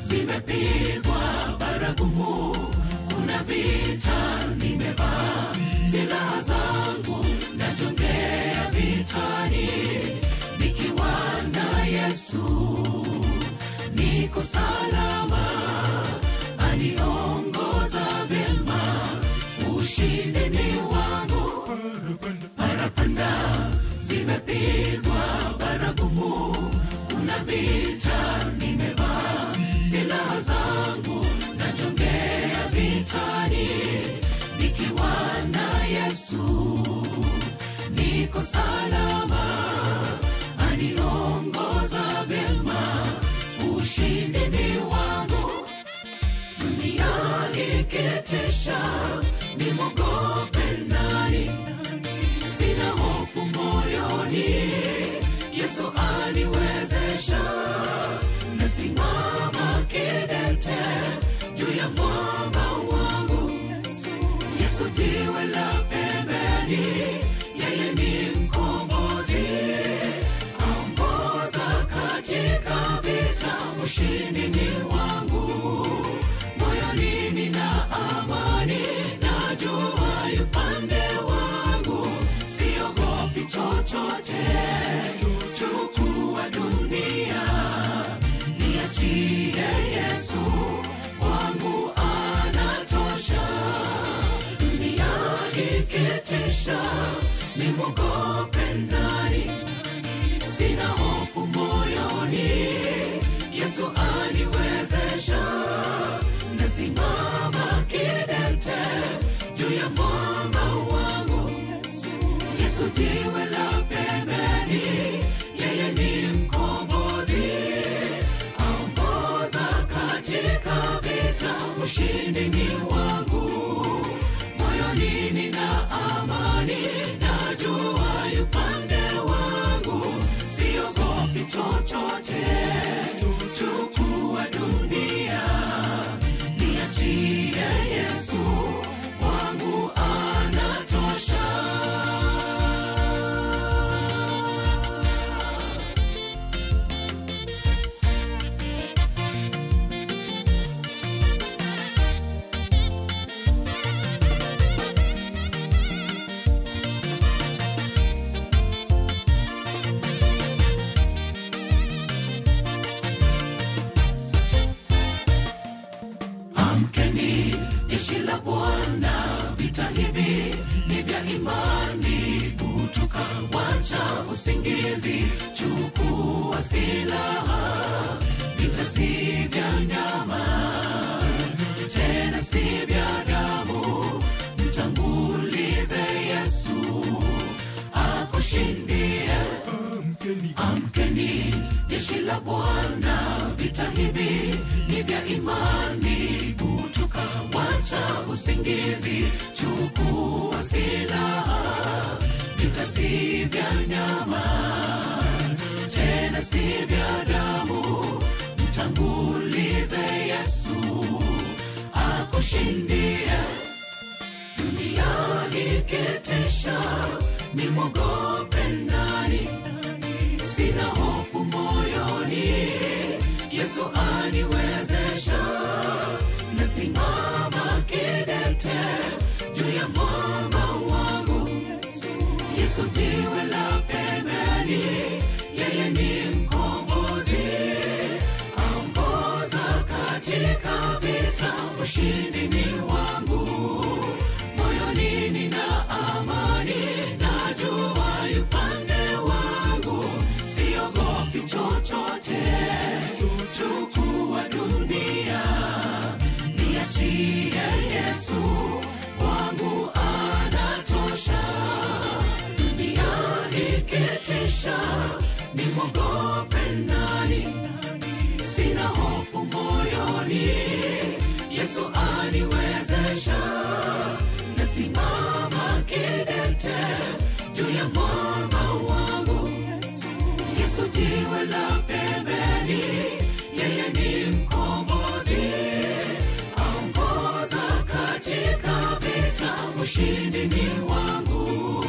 zimepigwa, baragumu, kuna vita, nimevaa silaha zangu, najongea vitani, nikiwa na Yesu niko salama, aniongoza vyema, ushindi ni wangu. Parapanda zimepigwa, baragumu, kuna vita, nimevaa silaha zangu, najongea vitani, nikiwa na Yesu niko salama, aniongoza vyema, ushindi ni wangu. Dunia ikitisha, nimwogope nani? Sina hofu moyoni, Yesu aniwezesha, nasimama kidete juu ya mwamba wangu. Yesu jiwe la pembeni, yeye ni mkombozi, aongoza katika vita, ushindi ni wangu. Moyoni nina amani, najua yupande wangu, siogopi chochote, chukua dunia, niachie Yesu wangu. Nimwogope nani? Sina hofu moyoni, Yesu aniwezesha. Nasimama kidete juu ya mwamba wangu. Yesu jiwe la pembeni, yeye ni mkombozi. Aongoza katika vita, ushindi ni wangu. Moyoni nina amani, najua yupande wangu. Siogopi chochote, chukua dunia, niachie Yesu wangu anatosha. Amkeni, jeshi la Bwana, vita hivi ni vya imani. Kutoka wacha usingizi, chukua silaha. Vita si vya nyama, tena si vya damu. Mtangulize Yesu akushindie. Amkeni, jeshi la Bwana, vita hivi ni vya imani. Kutoka wacha usingizi, chukua silaha. Vita si vya nyama, tena si vya damu. Mtangulize Yesu akushindie. Dunia ikitisha, nimwogope nani? Sina hofu moyoni, Yesu aniwezesha. Nasimama kidete juu ya mwamba wangu. Yesu jiwe la pembeni, yeye ni mkombozi. Aongoza katika vita, ushindi ni wangu. Moyoni nina amani, najua yupande wangu. Siogopi chochote, chukua dunia, niachie Yesu wangu anatosha. Dunia ikitisha, nimwogope nani? Sina hofu moyoni, Yesu aniwezesha. Nasimama kidete juu ya mwamba wangu. Yesu jiwe la pembeni, yeye ni mkombozi. Aongoza katika vita, ushindi ni wangu.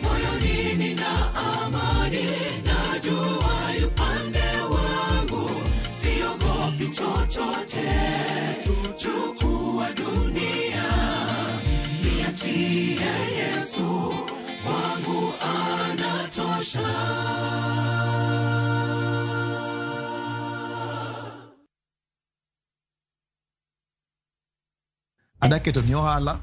Moyoni nina amani, najua yupande wangu. Siogopi chochote, chukua dunia, niachie Yesu wangu anatosha. Adaketo ni ohala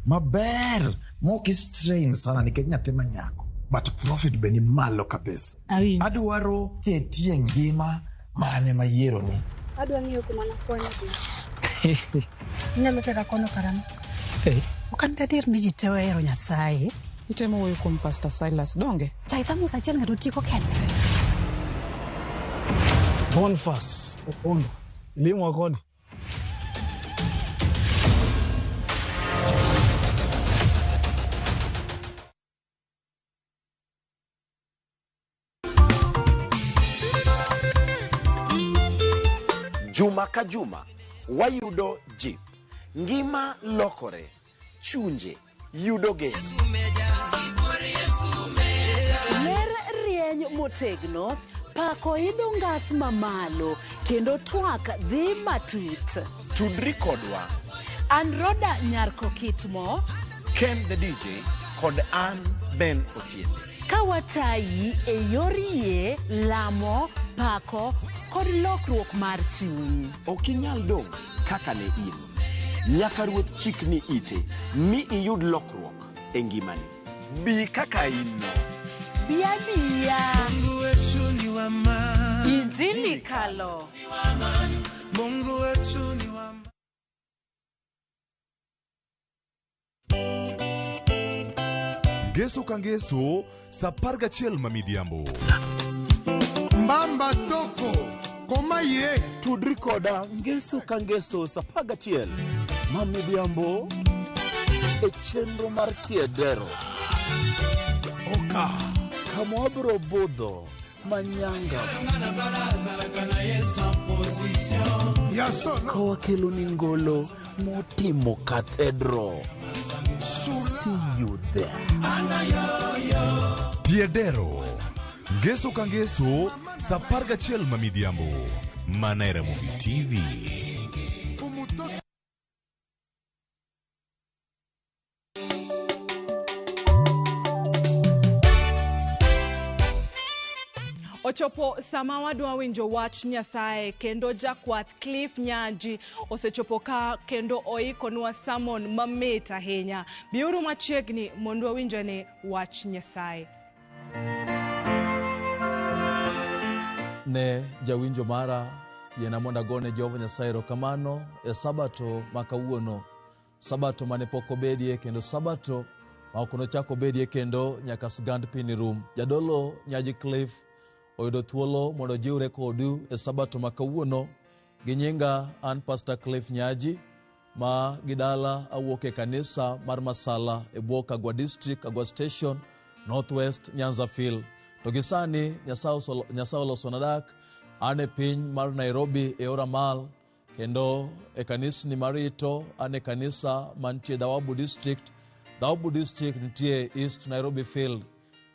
maber mok istrain sana nikech nyathi ma nyako but profit be ni malo kabisa. Adwaro ketie ngima mane mayieroni. Adwa ng'iyo kuma nakwano gi. Inyalo tera kono karang'o? Ok an gadier ni ji te ohero Nyasaye. Itemo wuoyo kuom Pastor Silas donge? Chai thamus achiel ng'ato tieko kende. Boniface Opondo, ilimo koni. Juma ka juma wayudo jip, ngima lokore, chunje yudo geno. Ler rieny motegno, pako idho ngas mamalo, kendo twak dhi matut. Tudri kodwa An Roda Nyarko Kitmo, Ken the DJ kod an Ben Otiende. Ka watayi e yor yie, lamo, pako kod lokruok mar chuny. Ok inyal dong' kaka ne in. Nyaka Ruoth chikni ite mi iyud lokruok e ngimani. Bi kaka in no. Bi abiya. Injili kalo. Mungu wetu ni wa Ngeso ka ngeso sa 11 ma midhiambo. Mbamba toko koma ye Tudri koda ngeso ka ngeso sa 11 ma midhiambo e chenro mar Tiedero. Oka Kama wabiro budho manyanga ka wakeloni ngolo motimo cathedral. See you there. Tiedero. Ngeso ka ngeso sa 11 ma midhiambo. Mana e Ramogi TV. Ochopo sama wadwa winjo wach Nyasaye kendo jakwath Cliff Nyanji osechopo ka kendo oikonwa sermon mamit ahinya. Biuru machiegni mondo wawinjane wach Nyasaye. Ne jawinjo mara, yiena mondo agone Jehova Nyasaye erokamano e sabato ma kawuono. Sabato mane pok obedie kendo sabato ma ok nochak obedie kendo nyaka sigand piny rum. Jadolo Nyaji Cliff oyudo thuolo mondo ojiwre kodu e sabato ma kawuono. Gi nyinga an Pastor Cliff Nyaji ma gidala awuok e kanisa mar Masala e bwo Kagwa District, Kagwa Station, Northwest Nyanza Field. To gi sani Nyasaye olosona dak an e piny mar Nairobi e Oramal kendo e kanisni marito an e kanisa mantie Dawabu District. Dawabu District nitie East Nairobi Field.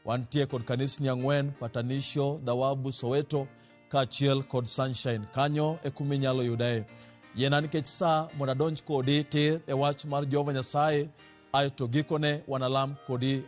Wantie kod kanisni ang'wen, Patanisho, Dawabu, Soweto kaachiel kod Sunshine. Kanyo e kuma inyalo yudae. Yiena nikech sa mondo adonj kodi tir e wach mar Jehova Nyasaye, aeto gikone wanalam kodi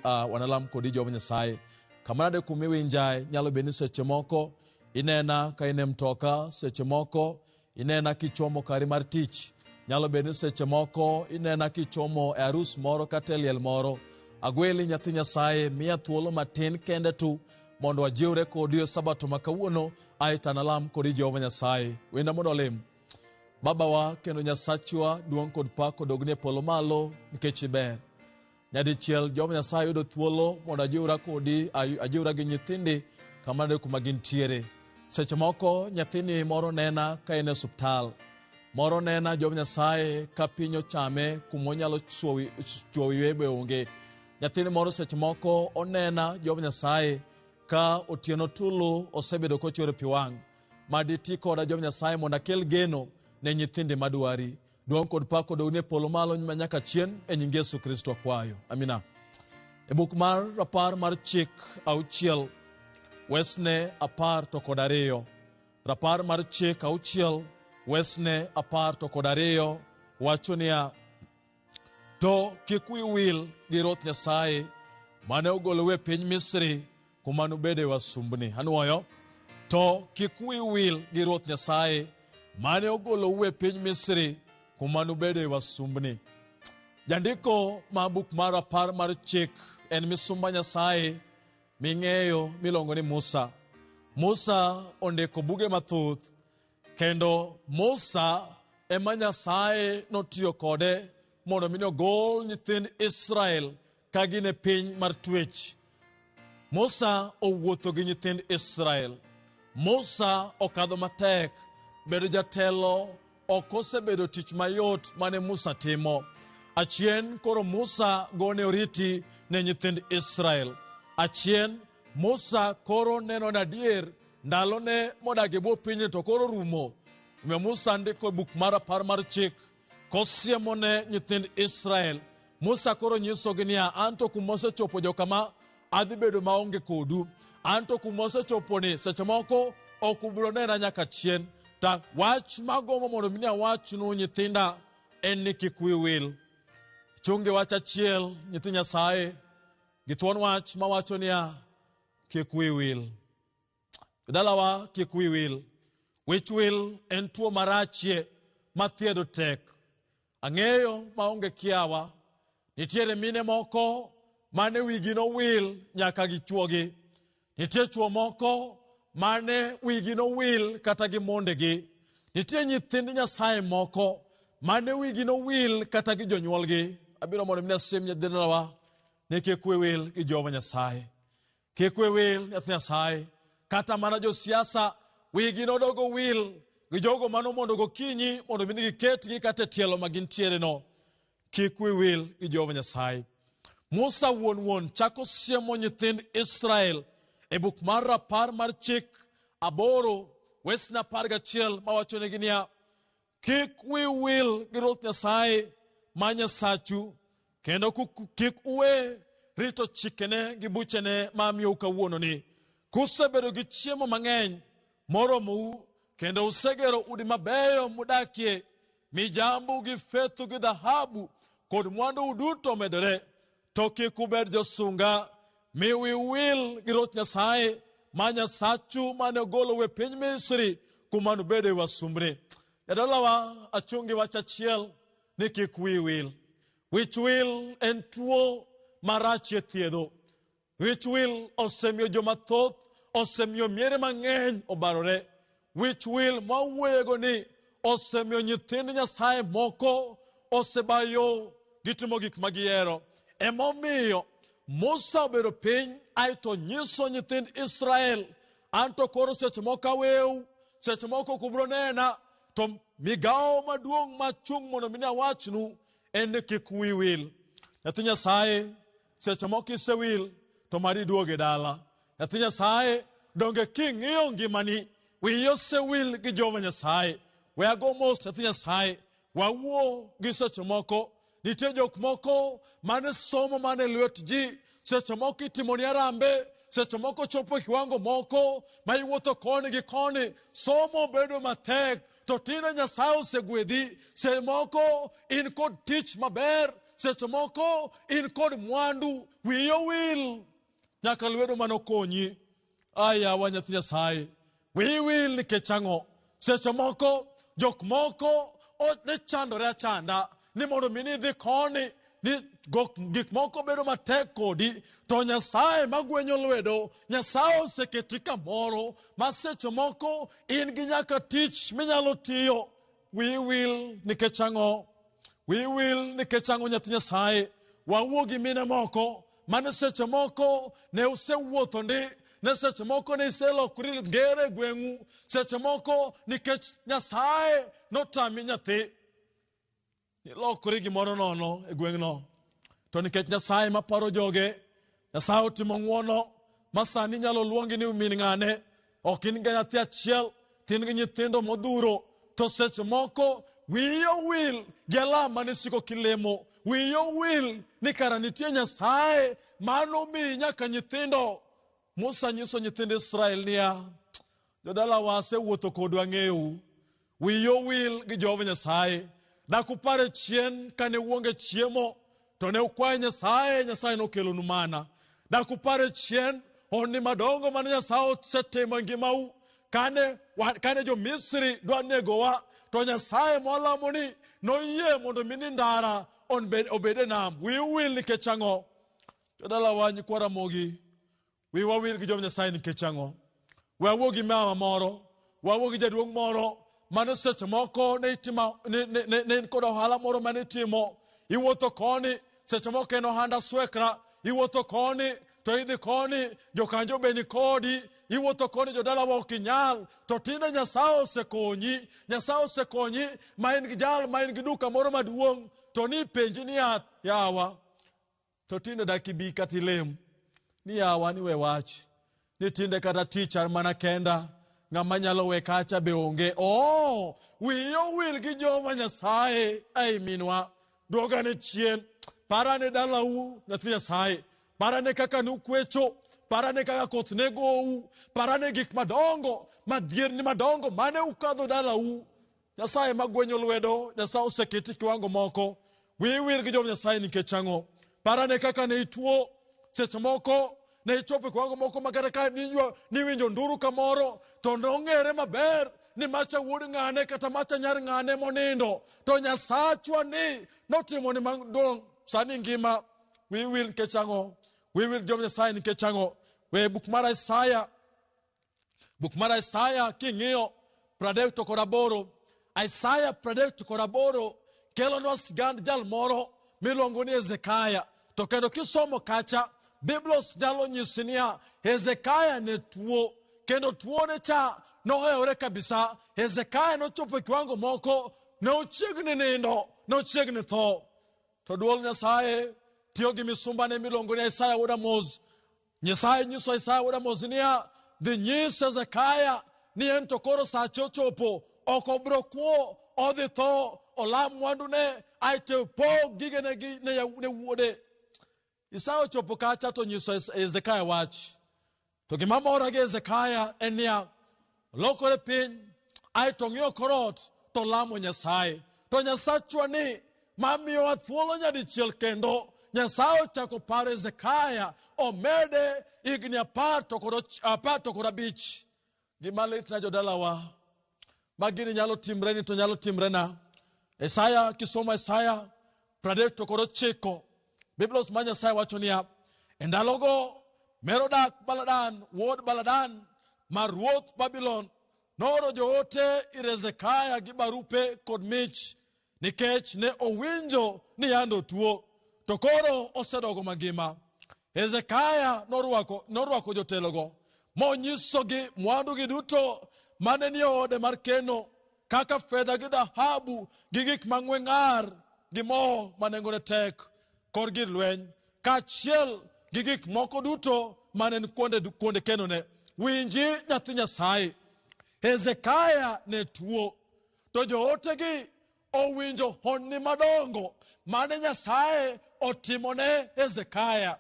Jehova Nyasaye. Kamanade kuma iwinjae, nyalo bedo ni seche moko inena ka in e mtoka, seche moko inena kichomo kari mar tich, nyalo bedo ni seche moko inena kichomo e arus moro kata e liel moro. Agweli nyathi Nyasaye, miya thuolo matin kende tu mondo wajiwre kodi e sabato ma kawuono, aeto analam kodi Jehova Nyasaye. Wenda mondo olim. Babawa kendo Nyasachwa, duong' kod pak odogni e polo malo nikech iber. Nyadichiel Jehova Nyasaye yudo thuolo mondo ajiwra kodi, ajiwra gi nyithindi kamanade kuma gintiere. Seche moko nyathini moro nena ka en e osuptal, moro nena Jehova Nyasaye ka piny ochame kuma onyalo chuowi be onge. Nyathini moro seche moko onena Jehova Nyasaye ka otieno tulu osebedo kochwero pi wang'. Madi ti koda Jehova Nyasaye mondo akel geno ne nyithindi madwari. Duong' kod pak odogni e polo malo ma nyaka chien e nying Yesu Kristo akwayo. Amina. E buk mar rapar mar chik 6 wesne 12. Rapar mar chik 6 wesne 12 wacho niya, to kik wiu wil gi Ruoth Nyasaye mane ogolou e piny Misri kuma nubede wasumbni. Anuoyo, to kik wiu wil gi Ruoth Nyasaye mane ogolou e piny Misri kuma nubede wasumbni. Jandiko ma buk mar rapar mar chik en misumba Nyasaye ming'eyo miluongo ni Musa. Musa ondiko buge mathoth kendo Musa ema Nyasaye notiyo kode mondo mi ogol nyithind Israel ka gin e piny mar twech. Musa owuotho gi nyithind Israel. Musa okadho matek bedo jatelo ok osebedo tich mayot mane Musa timo. Achien koro Musa gone oriti ne nyithind Israel. Achien Musa koro neno ni adier ndalone modak e bwo pinyni to koro rumo. Omiyo Musa ndiko e buk mar rapar mar chik kosiemo ne nyithind Israel. Musa koro nyisogi niya, an to kuma osechopo jokama adhi bedo maonge kodu. An to kuma osechopo ni seche moko ok ubiro nena nyaka chien. Ta wach magombo mondo mi awachnu nyithinda en ni kik wiu wil. Chungi wach achiel nyithi Nyasaye gi thuon wach mawacho niya, kik wiu wil. Dalawa kik wiu wil. Wich wil en tuo marachie ma thiedho tek. Ang'eyo maonge kiawa. Nitiere mine moko mane wigi nowil nyaka gi chwogi. Nitie chwo moko mane wigi nowil kata gi mondegi. Nitie nyithind Nyasaye moko mane wigi nowil kata gi jonyuolgi. Abiro mondo mi asim nyithindowa ni kik wi wil gi Jehova Nyasaye. Kik wi wil nyathi Nyasaye. Kata mana josiasa wigi nodogo wil gi jogo mano mondo gokinyi mondo mi giketgi kata e tielo ma gintiere no. Kik wi wil gi Jehova Nyasaye. Musa wuon wuon chako siemo nyithind Israel e buk mar rapar mar chik 8 wesne 11 mawachonegi niya, kik wi wil gi Ruoth Nyasaye ma Nyasachu, kendo kik uwe rito chikene gi buchene ma amiyou kawuononi. Kusebedo gi chiemo mang'eny moromou, kendo usegero udi mabeyo mudakie, mi jambu gi fethu gi dhahabu kod mwanduu duto omedore, to kik ubed josunga, mi wiu wil gi Ruoth Nyasaye ma Nyasachu mane ogolou e piny Misri kuma nubede wasumbni. Jadalawa, achung' gi wach achiel ni kik wiyi wil. Wich wil en tuo marach e thiedho. Wich wil osemiyo joma thoth, osemiyo miere mang'eny obarore. Wich wil mwawuoyego ni osemiyo nyithind Nyasaye moko osebayo gitimo gik ma gihero. Emomiyo Musa obedo piny aeto nyiso nyithind Israel, anto koro seche moko aweu, seche moko ok ubiro nena, to migawo maduong' machung' mondo mi awachnu en ni kik wiyi wil. Nyathi Nyasaye, seche moko isewil to mad iduog e dala. Nyathi Nyasaye, donge king'iyo ngimani, wiyi osewil gi Jehova Nyasaye. We ago mos nyathi Nyasaye, wawuo gi seche moko. Nitie jok moko mane somo mane lwet ji, seche moko itimoni arambe, seche moko chopo e kiwango moko ma iwuotho koni gi koni, somo bedo matek, to tinde Nyasaye osegwedhi. Seche moko in kod tich maber, seche moko in kod mwandu, wiyi owil nyaka lwedo manokonyi. Ayawa nyathi Nyasaye, wiyi wil nikech ang'o? Seche moko jok moko ne chandore achanda ni mondo mi nidhi koni, ni gik moko bedo matek kodi, to Nyasaye magwenyo lwedo, Nyasaye oseketi kamoro ma seche moko in gi nyaka tich minyalo tiyo. Wiyi wil nikech ang'o? Wiyi wil nikech ang'o nyathi Nyasaye? Wawuo gi mine moko mane seche moko ne usewuotho ndi, ne seche moko ne iselokori ngere e gweng'u, seche moko nikech Nyasaye notami nyathi, ilokori gimoro nono e gweng'no. To nikech Nyasaye maparo joge, Nyasaye otimo ng'wono ma sani inyalo luongi ni min ng'ane, ok in gi nyathi achiel, to in gi nyithindo modhuro, to seche moko wiyi owil gi alam mane isiko kilemo, wiyi owil ni kara nitie Nyasaye manomiyi nyaka nyithindo. Musa nyiso nyithind Israel niya, jodalawa asewuotho kodu ang'eyou, wiyi owil gi Jehova Nyasaye. Dak upare chien kane uonge chiemo, to ne ukwayo Nyasaye, Nyasaye nokelonu mana. Dak upare chien honni madongo mane Nyasaye osetimo e ngimau, kane jo-Misri dwa negowa, to Nyasaye mwalamo ni noyie mondo mi ni ndara obed e nam. Wiyi owil nikech ang'o? Jodalawa nyikwa Ramogi, wiwa wil gi Jehova Nyasaye nikech ang'o? We awuo gi mama moro, wawuo gi jaduong' moro mane seche moko ne itimo, ne in kod ohala moro mane itimo, iwuotho koni, seche moko en ohanda swekra, iwuotho koni to idhi koni, jokanjo be ni kodi, iwuotho koni jodalawa ok inyal, to tinde Nyasaye osekonyi, Nyasaye osekonyi ma in gi jal ma in gi duka moro maduong', to ni penji niya, yawa, to tinde dak ibi kata ilem ni yawa ni we wach ni tinde kata tich an mana kenda, ng'ama nyalo we kacha be onge. Oh, wiyi owil gi Jehova Nyasaye. Ei minwa, duogane chien, parane dalau nyathi Nyasaye, parane kaka nukwecho, parane kaka koth ne gou, parane gik madongo, madhierni madongo mane ukadho dalau. Nyasaye magwenyo lwedo, Nyasaye oseketi kiwango moko. Wiyi wil gi Jehova Nyasaye nikech ang'o? Parane kaka ne ituo, seche moko ne ichopo e kiwango moko ma kata ka niwinjo nduru kamoro, to nong'ere maber ni macha wuod ng'ane kata macha nyar ng'ane monindo, to Nyasachwa ni notimo ni madong'. Sani ngima. Wiyi wil nikech ang'o? Wiyi wil gi Jehova Nyasaye nikech ang'o? We buk mar Isaya, buk mar Isaya king'iyo 38. Isaya 38 kelonwa sigand jal moro miluongo ni Hezekiah. To kendo kisomo kacha, Biblos nyalo nyisi niya, Hezekiah ne tuo, kendo tuone cha nohewore kabisa. Hezekiah nochopo e kiwango moko, ne ochiegni nindo, ne ochiegni tho. To duol Nyasaye tiyo gi misumbane miluongo ni Isaya wuod Amoz. Nyasaye nyiso Isaya wuod Amoz niya, dhi nyis Hezekiah ni en to koro sache ochopo, ok obiro kwo, odhi tho, olam mwandune, aeto opog gigene gi ne wuode. Isaya ochopo kacha to onyiso Hezekiah wach. To gima mora gi Hezekiah en niya, olokore piny, aeto ong'iyo kor ot to olamo Nyasaye. To Nyasachwa ni mamiyowa thuolo nyadichiel kendo, Nyasaye ochako paro Hezekiah, omede higni 15. Gima litna jodalawa, ma gini nyalo timreni to nyalo timrena. Isaya, kisomo Isaya 39, Biblos ma Nyasaye wacho niya, e ndalogo Merodak Baladan wuod Baladan ma ruoth Babulon nooro joote ir Hezekiah gi barupe kod mich, nikech ne owinjo ni yande otuo, to koro osedogo mangima. Hezekiah norwako jotelogo monyisogi mwandugi duto mane nie ode mar keno, kaka fedha gi dhahabu gi gik mang'we ng'ar gi mo ma nengone tek kod gir lweny, kaachiel gi gik moko duto mane ni kuonde kenone. Winji nyathi Nyasaye, Hezekiah ne tuo, to jootegi owinjo honni madongo mane Nyasaye otimone Hezekiah.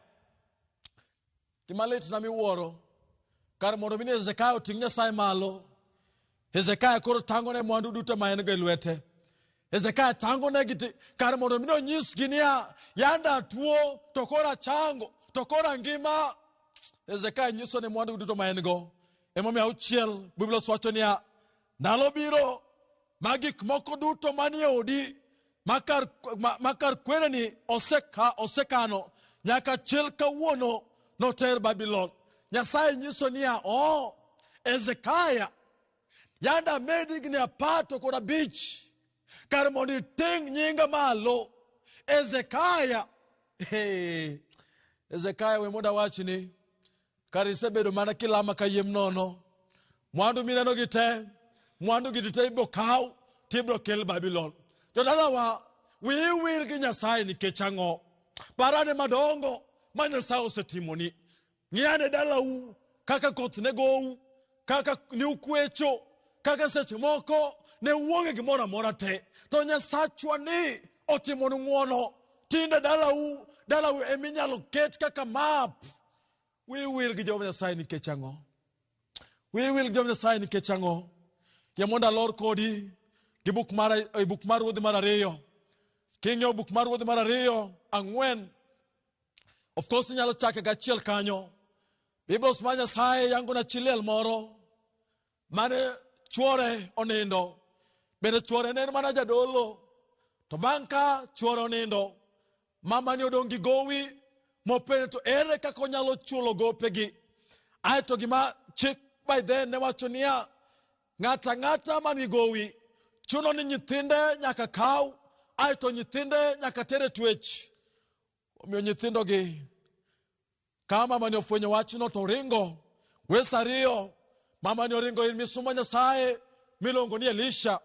Gima litna miwuoro, kar mondo mi ni Hezekiah oting' Nyasaye malo, Hezekiah koro tang'one mwandu duto ma en go e lwete. Hezekiah tang'one gi kar mondo mi onyisgi niya, yanda atuo to koro achango, to koro angima. Hezekiah nyiso ne mwandu duto ma en go. Emomiyo auchiel, Biblos wacho niya, ndalo biro ma gik moko duto manie odi ma kar kwereni osekano nyaka chil kawuono noter Babulon. Nyasaye nyiso niya, oh, Hezekiah, yanda medi higni 15, kar mondo iting' nyinga malo. Hezekiah, hey, Hezekiah, we mondo awachni, kar isebedo mana kilama kayiem nono. Mwandu mineno gi te, mwandu gi te ibiro kaw, tibiro kel Babulon. Jodalawa, wiyi wil gi Nyasaye nikech ang'o? Parane madongo ma Nyasaye osetimoni. Ng'iyane dalau, kaka koth ne gou, kaka ne ukwecho, kaka seche moko ne uonge gimoro amora te. To Nyasachwa ni otimonu ng'wono. Tinde dalau, dalau eminyalo ket kaka map. Wiyi wil gi Jehova Nyasaye nikech ang'o? Wiyi wil gi Jehova Nyasaye nikech ang'o? Yie mondo alor kodi gi buk mar, e buk mar Ruodhi mar ariyo. King'iyo buk mar Ruodhi mar ariyo, 4, of course inyalo chake gi achiel kanyo. Biblos mar Nyasaye yango na chi liel moro mane chuore onindo. Bende chuore ne en mana jadolo. To bang' ka chuore onindo, mama ni odong' gi gowi mopenjo to ere kaka onyalo chulo gopegi. Aeto gima chik by then ne wacho niya, ng'ato ang'ata man gi gowi chuno ni nyithinde nyaka kaw, aeto nyithinde nyaka ter e twech. Omiyo nyithindogi, ka mama ni ofwenyo wachno to oringo. Wes ariyo, mama ni oringo ir misumba Nyasaye miluongo ni Elisha.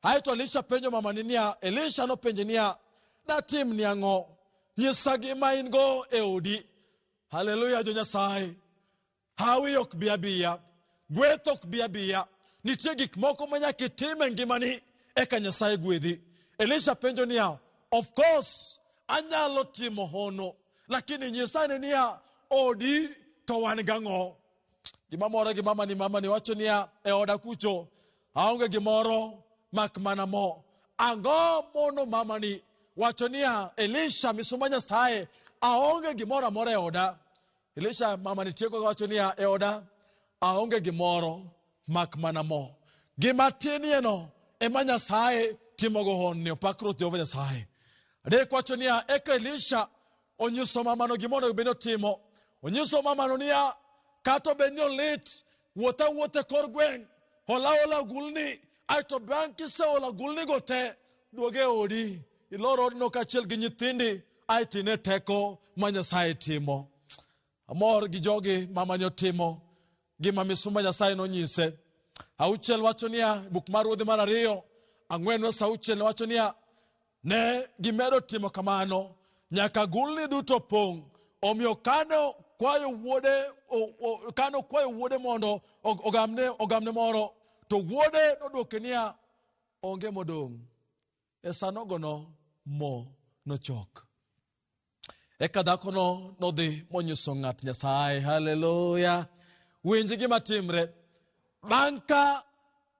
Aeto Elisha penjo mama ni niya, Elisha nopenje niya, datim ni ang'o? Nyisa gima in go e odi. Haleluya jo Nyasaye. Hawi ok bi abiya, gweth ok bi abiya. Nitie gik moko ma nyaka itim e ngimani eka Nyasaye gwedhi. Elisha penjo niya, of course anyalo timo hono, lakini nyisa ane niya, odi to wan gang'o? Gima mora gi mama ni, mama ni wacho niya, e oda kucho aonge gimoro mak mana mo. Ang'o mono mama ni wacho niya, Elisha misumba Nyasaye, aonge gimoro amora e oda. Elisha mama ni tieko wacho niya, e oda aonge gimoro mak mana mo. Gima tinie no ema Nyasaye timogo honni. Opak Ruoth Jehova Nyasaye. Adek wacho niya, eka Elisha Onyiso mamano gima onego bed ni otimo. Onyiso mamano niya, kata obed ni olit, wuoth awuotha e kor gweng', hola hola agulni, aeto bang' kiseolo agulnigo te, duog e odi, ilor odno kaachiel gi nyithindi, aeto ine teko ma Nyasaye timo. Amor gi jogi mamani otimo gima misumba Nyasaye nonyise. Auchiel wacho niya, buk mar Ruodhi mar ariyo, ang'wen wes auchiel wacho niya, ne gimedo timo kamano nyaka gulni duto pong'. Omiyo kane kwayo wuode, kane okwayo wuode mondo ogamne moro, to wuode nodwoke niya, onge modong'. E sanogono mo nochok. Eka dhakono nodhi monyiso ng'at Nyasaye. Haleluya. Winj gima timre. Bang' ka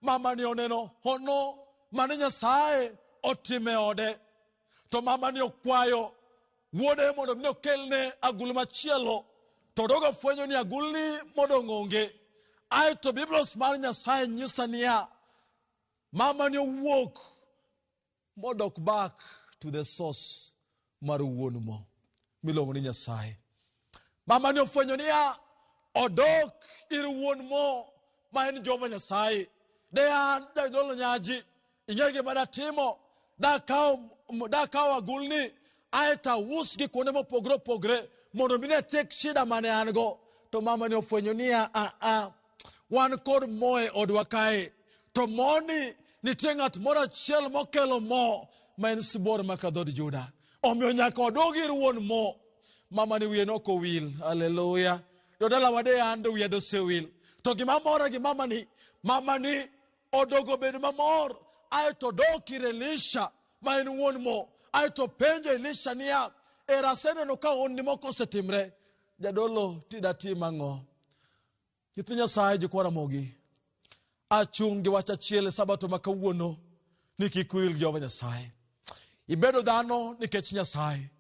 mamani oneno hono mane Nyasaye otimo e ode, to mamani okwayo wuode mondo mi okelne agulu machielo, to odogo fwenyo ni agulni modong' onge. Aeto Biblos mar Nyasaye nyisa niya, mamani owuok modok back to the source mar wuon mo miluongo ni Nyasaye. Mamani ofwenyo niya, odok ir wuon mo ma en Jehova Nyasaye. De an jadolo nyaji, ing'e gima datimo? Dakawo agulni aeto ausgi kuonde mopogore opogore mondo mi atiek shida mane an go. To mamani ofwenyo niya, wan kod mo e odwa kae, to moni nitie ng'at moro achiel mokelo mo ma en sibuor maka dhood Juda. Omiyo nyaka odog ir wuon mo. Mamani wiye nok owil. Haleluya. Jodalawa de an to wiya dosewil. To gima mora gi mamani, mamani odogo bedo mamor, aeto odok ir Elisha ma en wuon mo, aeto penjo Elisha niya, era aseneno ka honni moko osetimre, jadolo tidatim ang'o? Nyithi Nyasaye jikwa Ramogi, achung' gi wach achiel e sabato ma kawuono ni kik iwil gi Jehova Nyasaye. Ibedo dhano nikech Nyasaye.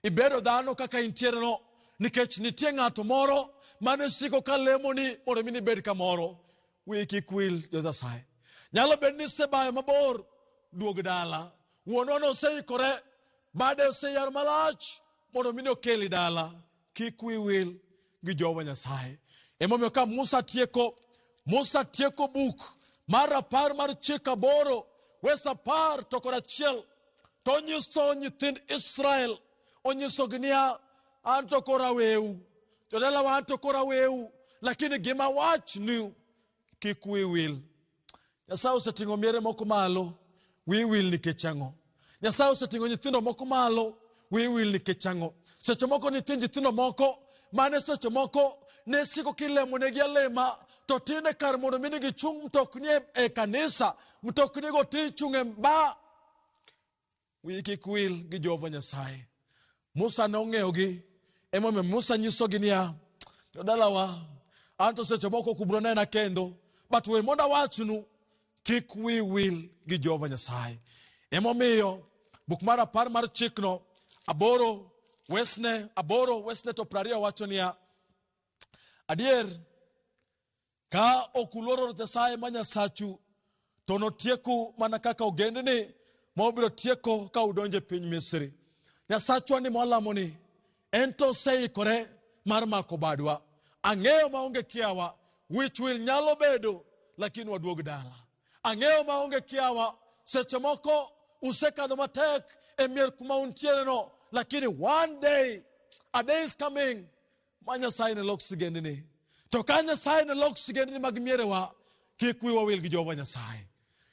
Ibedo dhano kaka intiere no nikech nitie ng'ato moro mane siko ka lemo ni mondo mi nibed kamoro. Wiyi kik wil jo Nyasaye. Nyalo bedo ni isebayo mabor, duog dala. Wuonwa noseikore, bade oseyaro malach mondo mi okeli dala. Kik wiyi wil gi Jehova Nyasaye. Emomiyo ka Musa tieko, Musa tieko buk mar rapar mar chik aboro, wes apar to kod achiel, to onyiso nyithind Israel, onyisogi niya, an to koro aweu, jodalawa an to koro aweu, lakini gima wachnu kik wiyi wil. Nyasaye oseting'o miere moko malo, wiyi wil nikech ang'o? Nyasaye oseting'o nyithindo moko malo, wiyi wil nikech ang'o? Seche moko nitie nyithindo moko mane seche moko ne siko kilemonegi alema, to tinde kar mondo mi gichung' mtokni e kanisa, mtoknigo ti chung' e ba. Wiyi kik wil gi Jehova Nyasaye. Musa nong'eyogi, emomiyo Musa nyisogi niya, jodalawa, an to seche moko ok ubiro nena kendo, but we mondo awachnu, kik wiyi wil gi Jehova Nyasaye. Emomiyo buk mar apar mar chikno, aboro wesne, aboro wesne to prariyo wacho niya, adier, ka ok uluoro Nyasaye ma Nyasachu, to notieku mana kaka ogendni ma ubiro tieko ka udonjo e piny Misri. Nyasachwa ni mwalamo ni, en to oseikore mar mako badwa. Ang'eyo maonge kiawa, wich wil nyalo bedo, lakini waduog dala. Ang'eyo maonge kiawa, seche moko usekadho matek e mier kuma untiere no, lakini one day, a day is coming, ma Nyasaye ne lok sigendni. To ka Nyasaye ne lok sigendni mag mierewa, kik wiwa wil gi Jehova Nyasaye.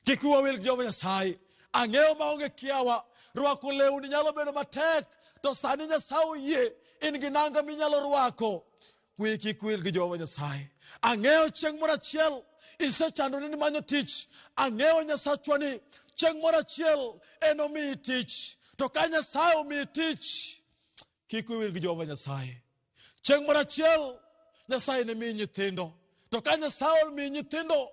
Kik wiwa wil gi Jehova Nyasaye. Ang'eyo maonge kiawa, rwako lewni nyalo bedo matek, to sani Nyasaye oyie, in gi nanga minyalo rwako. Wiyi kik wil gi Jehova Nyasaye. Ang'eyo chieng' moro achiel isechandori ni manyo tich. Ang'eyo Nyasachwa ni chieng' moro achiel enomiyi tich. To ka Nyasaye omiyi tich, kik wiyi wil gi Jehova Nyasaye. Chieng' moro achiel Nyasaye ne miyi nyithindo. To ka Nyasaye omiyi nyithindo,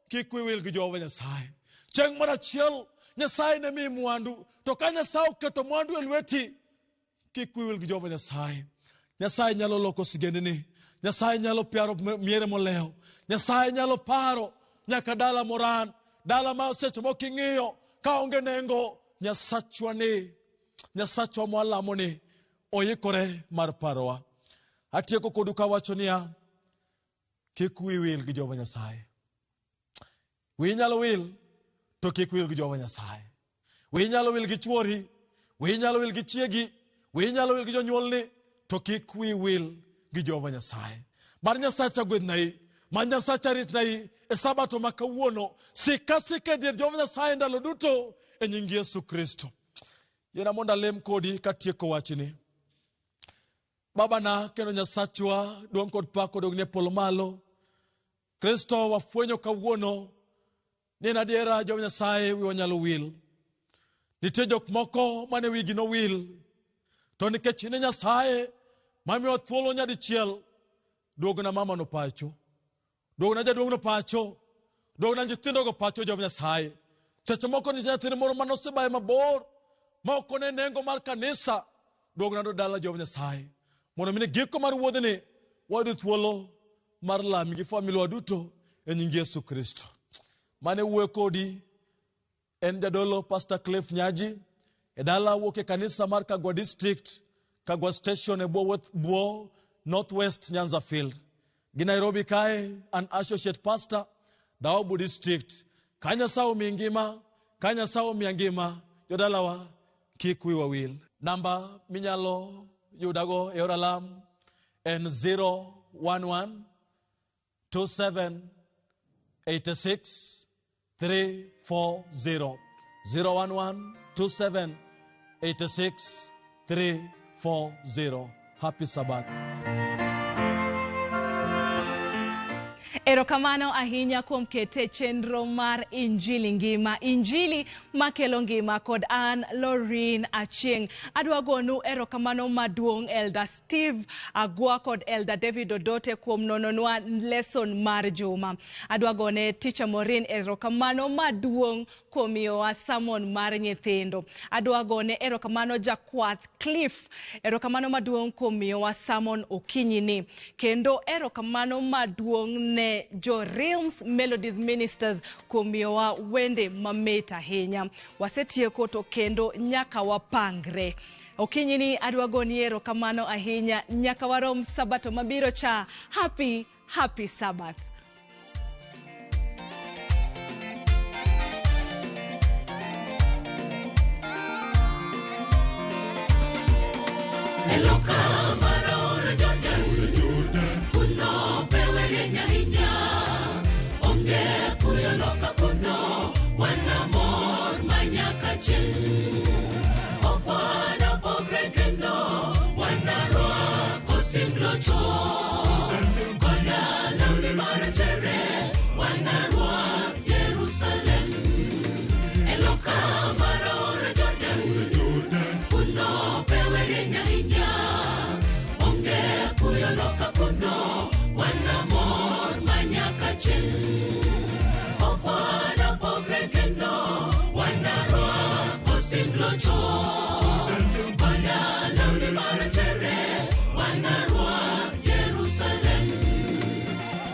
kik wiyi wil gi Jehova Nyasaye. Chieng' moro achiel Nyasaye ne miyi mwandu. To ka Nyasaye oketo mwandu e lweti, kik wiyi wil gi Jehova Nyasaye. Nyasaye nyalo loko sigendni. Nyasaye nyalo piaro miere molewo. Nyasaye nyalo paro nyaka dala moran, dala ma seche moko ing'iyo ka onge nengo. Nyasachwa ni, Nyasachwa mwalamo ni, Oikore mar parowa. Atieko kodu kawacho niya, kik wiyi wil gi Jehova Nyasaye. Wiyi nyalo wil, to kik wil gi Jehova Nyasaye. Wiyi nyalo wil gi chuori, wiyi nyalo wil gi chiegi, wiyi nyalo wil gi jonyuolni, to kik wiyi wil gi Jehova Nyasaye. Mar Nyasacha gwedhnai, mar Nyasacha ritnai e sabato ma kawuono, sik ka sika e dier Jehova Nyasaye ndalo duto e nying Yesu Kristo. Yiena mondo alem kodi katieko wachni. Babana kendo Nyasachwa, duong' kod pak odogni e polo malo. Kristo wafwenyo kawuono ni en adiera Jehova Nyasaye wiwa nyalo wil. Nitie jok moko mane wigi nowil, to nikech in e Nyasaye mamiyowa thuolo nyadichiel, duogna mamano pacho, duogna jaduong'no pacho, duogna nyithindogo pacho Jehova Nyasaye. Seche moko nitie nyathini moro manosebaye mabor ma ok one nengo mar kanisa, duogna do dala Jehova Nyasaye. Mondo mi giko mar wuodhni wayud thuolo mar lami gi familia duto e nying Yesu Kristo. Mane wuoyo kodi en jadolo Pastor Cliff Nyaji e dala wuok e kanisa mar Kagwa District, Kagwa Station e bwo Northwest Nyanza Field. Gi Nairobi kae an associate pastor Daobu District. Ka Nyasaye omiyi ngima, ka Nyasaye omiya ngima, jodalawa kik wiwa wil. Namba minyalo yudago e yor alam en 011 27 86 340. 011 27 86 340. Happy Sabbath. Erokamano ahinya kuom kete chenro mar Injili Ngima, Injili makelo ngima kod an Lorin Achieng'. Adwa gonu erokamano maduong' Elder Steve Agwa kod Elder David Odote kuom nononwa lesson mar juma. Adwa gone Teacher Maureen erokamano maduong' kuom miyowa sermon mar nyithindo. Adwa gone erokamano Jakwath Cliff, erokamano maduong' kuom miyowa sermon okinyi ni. Kendo erokamano maduong' ne jo Realms Melodies Ministers kuom miyowa wende mamit ahinya. Wasetieko to kendo nyaka wapangre. Okinyi ni adwa goni erokamano ahinya nyaka warom sabato mabiro cha. Happy, happy Sabbath. Eloka mar aora Jordan, kuno pewe rieny ahinya. Onge kuyo loka kuno, wan mor manyaka chieng'. Ok wanapogre kendo, wanarwako osimb locho. Koda lewni marachere, wanarwak Jerusalem. Eloka mar aora Jordan, kuno pewe rieny ahinya. Onge kuyo loka kuno, wan mor manyaka chieng'. Ok wanapogre kendo, wanarwak osimb locho. Koda lewni marachere, wanarwak Jerusalem.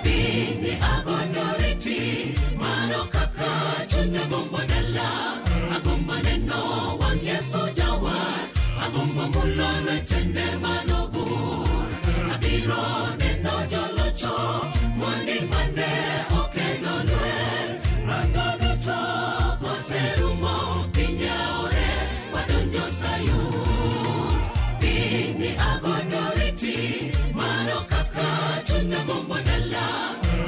Piny agondo riti, mano kaka chunya gombo dala. Agombo neno wang' Yesu jawar, agombo mulo lwetene manogur. Abiro neno jolocho, mondi mane okedo lweny. Rondo duto koserumo, piny yawore, wadonjo Sayun. Piny agondo riti, mano kaka chunya gombo dala.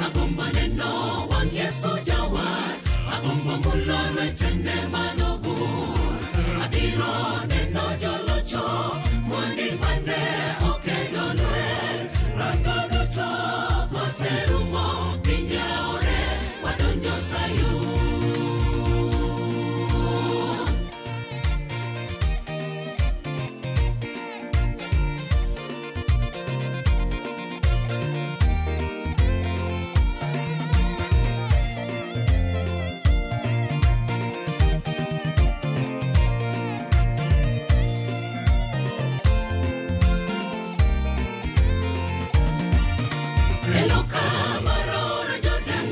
Agombo neno wang' Yesu jawar, agombo mulo lwetene manogur. Abiro neno jolocho, mondi mane okedo lweny. Rondo duto koserumo, piny yawore, wadonjo Sayun. Eloka mar aora Jordan,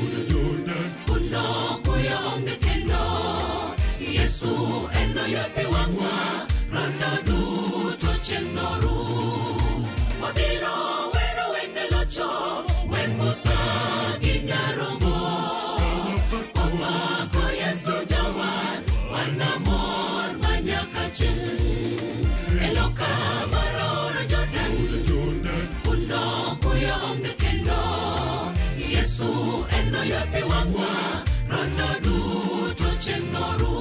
kuno kuyo onge kendo. Yesu enoywe pi wang'wa, rondo duto chieng' noru. Wabiro wero wende locho, wen Musa gi Nyarombo. Wapako Yesu jawar, wanamor manyaka chieng'. E loka mar aora Jordan, kuno kuyo onge kendo. Yesu en oywa pi wang'wa, rondo duto chieng' noru.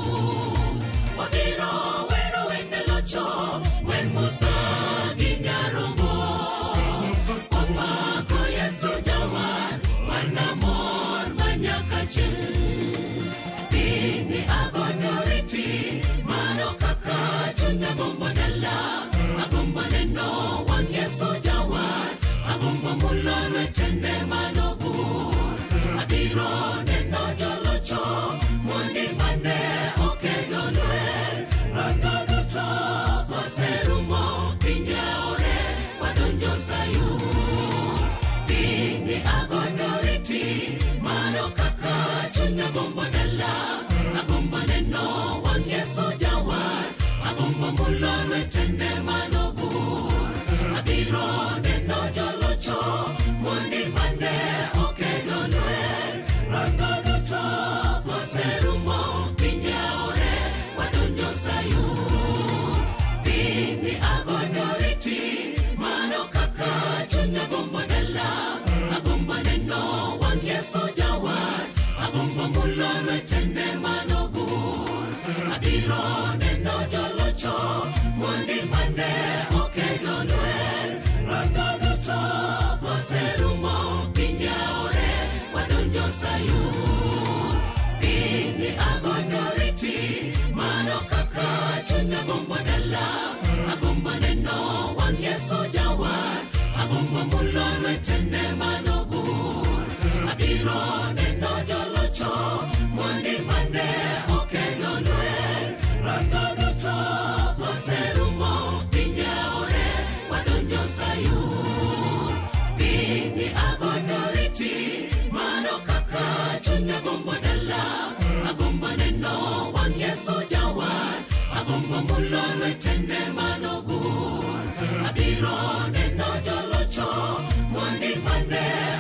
Wabiro wero wende locho, wen Musa gi Nyarombo. Wapako Yesu jawar, wanamor manyaka chieng'. Piny agondo riti, mano kaka chunya gombo dala. Agombo neno wang' Yesu jawar, agombo mulo lwetene manogur. Abiro neno jolocho, mondi mane okedo lweny. Rondo duto koserumo, piny yaore, wadonjo Sayun. Piny agondo riti, mano kaka chunya gombo dala. Agombo neno wang' Yesu jawar, agombo mulo lwetene manogur. Abiro neno jolocho, mondi mane okedo lweny. Rondo duto koserumo, piny yaore, wadonjo Sayun. Piny agondo riti, mano kaka chunya gombo dala. Agombo neno wang' Yesu jawar, agombo mulo lwetene manogur. Abiro neno jolocho, mondi mane okedo lweny. Rondo duto koserumo, piny yaore, wadonjo Sayun. Piny agondo riti, mano kaka chunya gombo dala. Agombo neno wang' Yesu jawar, agombo mulo lwetene manogur. Abiro neno jolocho, mondi mane okedo lweny. Rondo duto koserumo, piny yaore, wadonjo Sayun. Piny agondo riti, mano kaka chunya gombo dala. Agombo neno wang' Yesu jawar, agombo mulo lwetene manogur. Abiro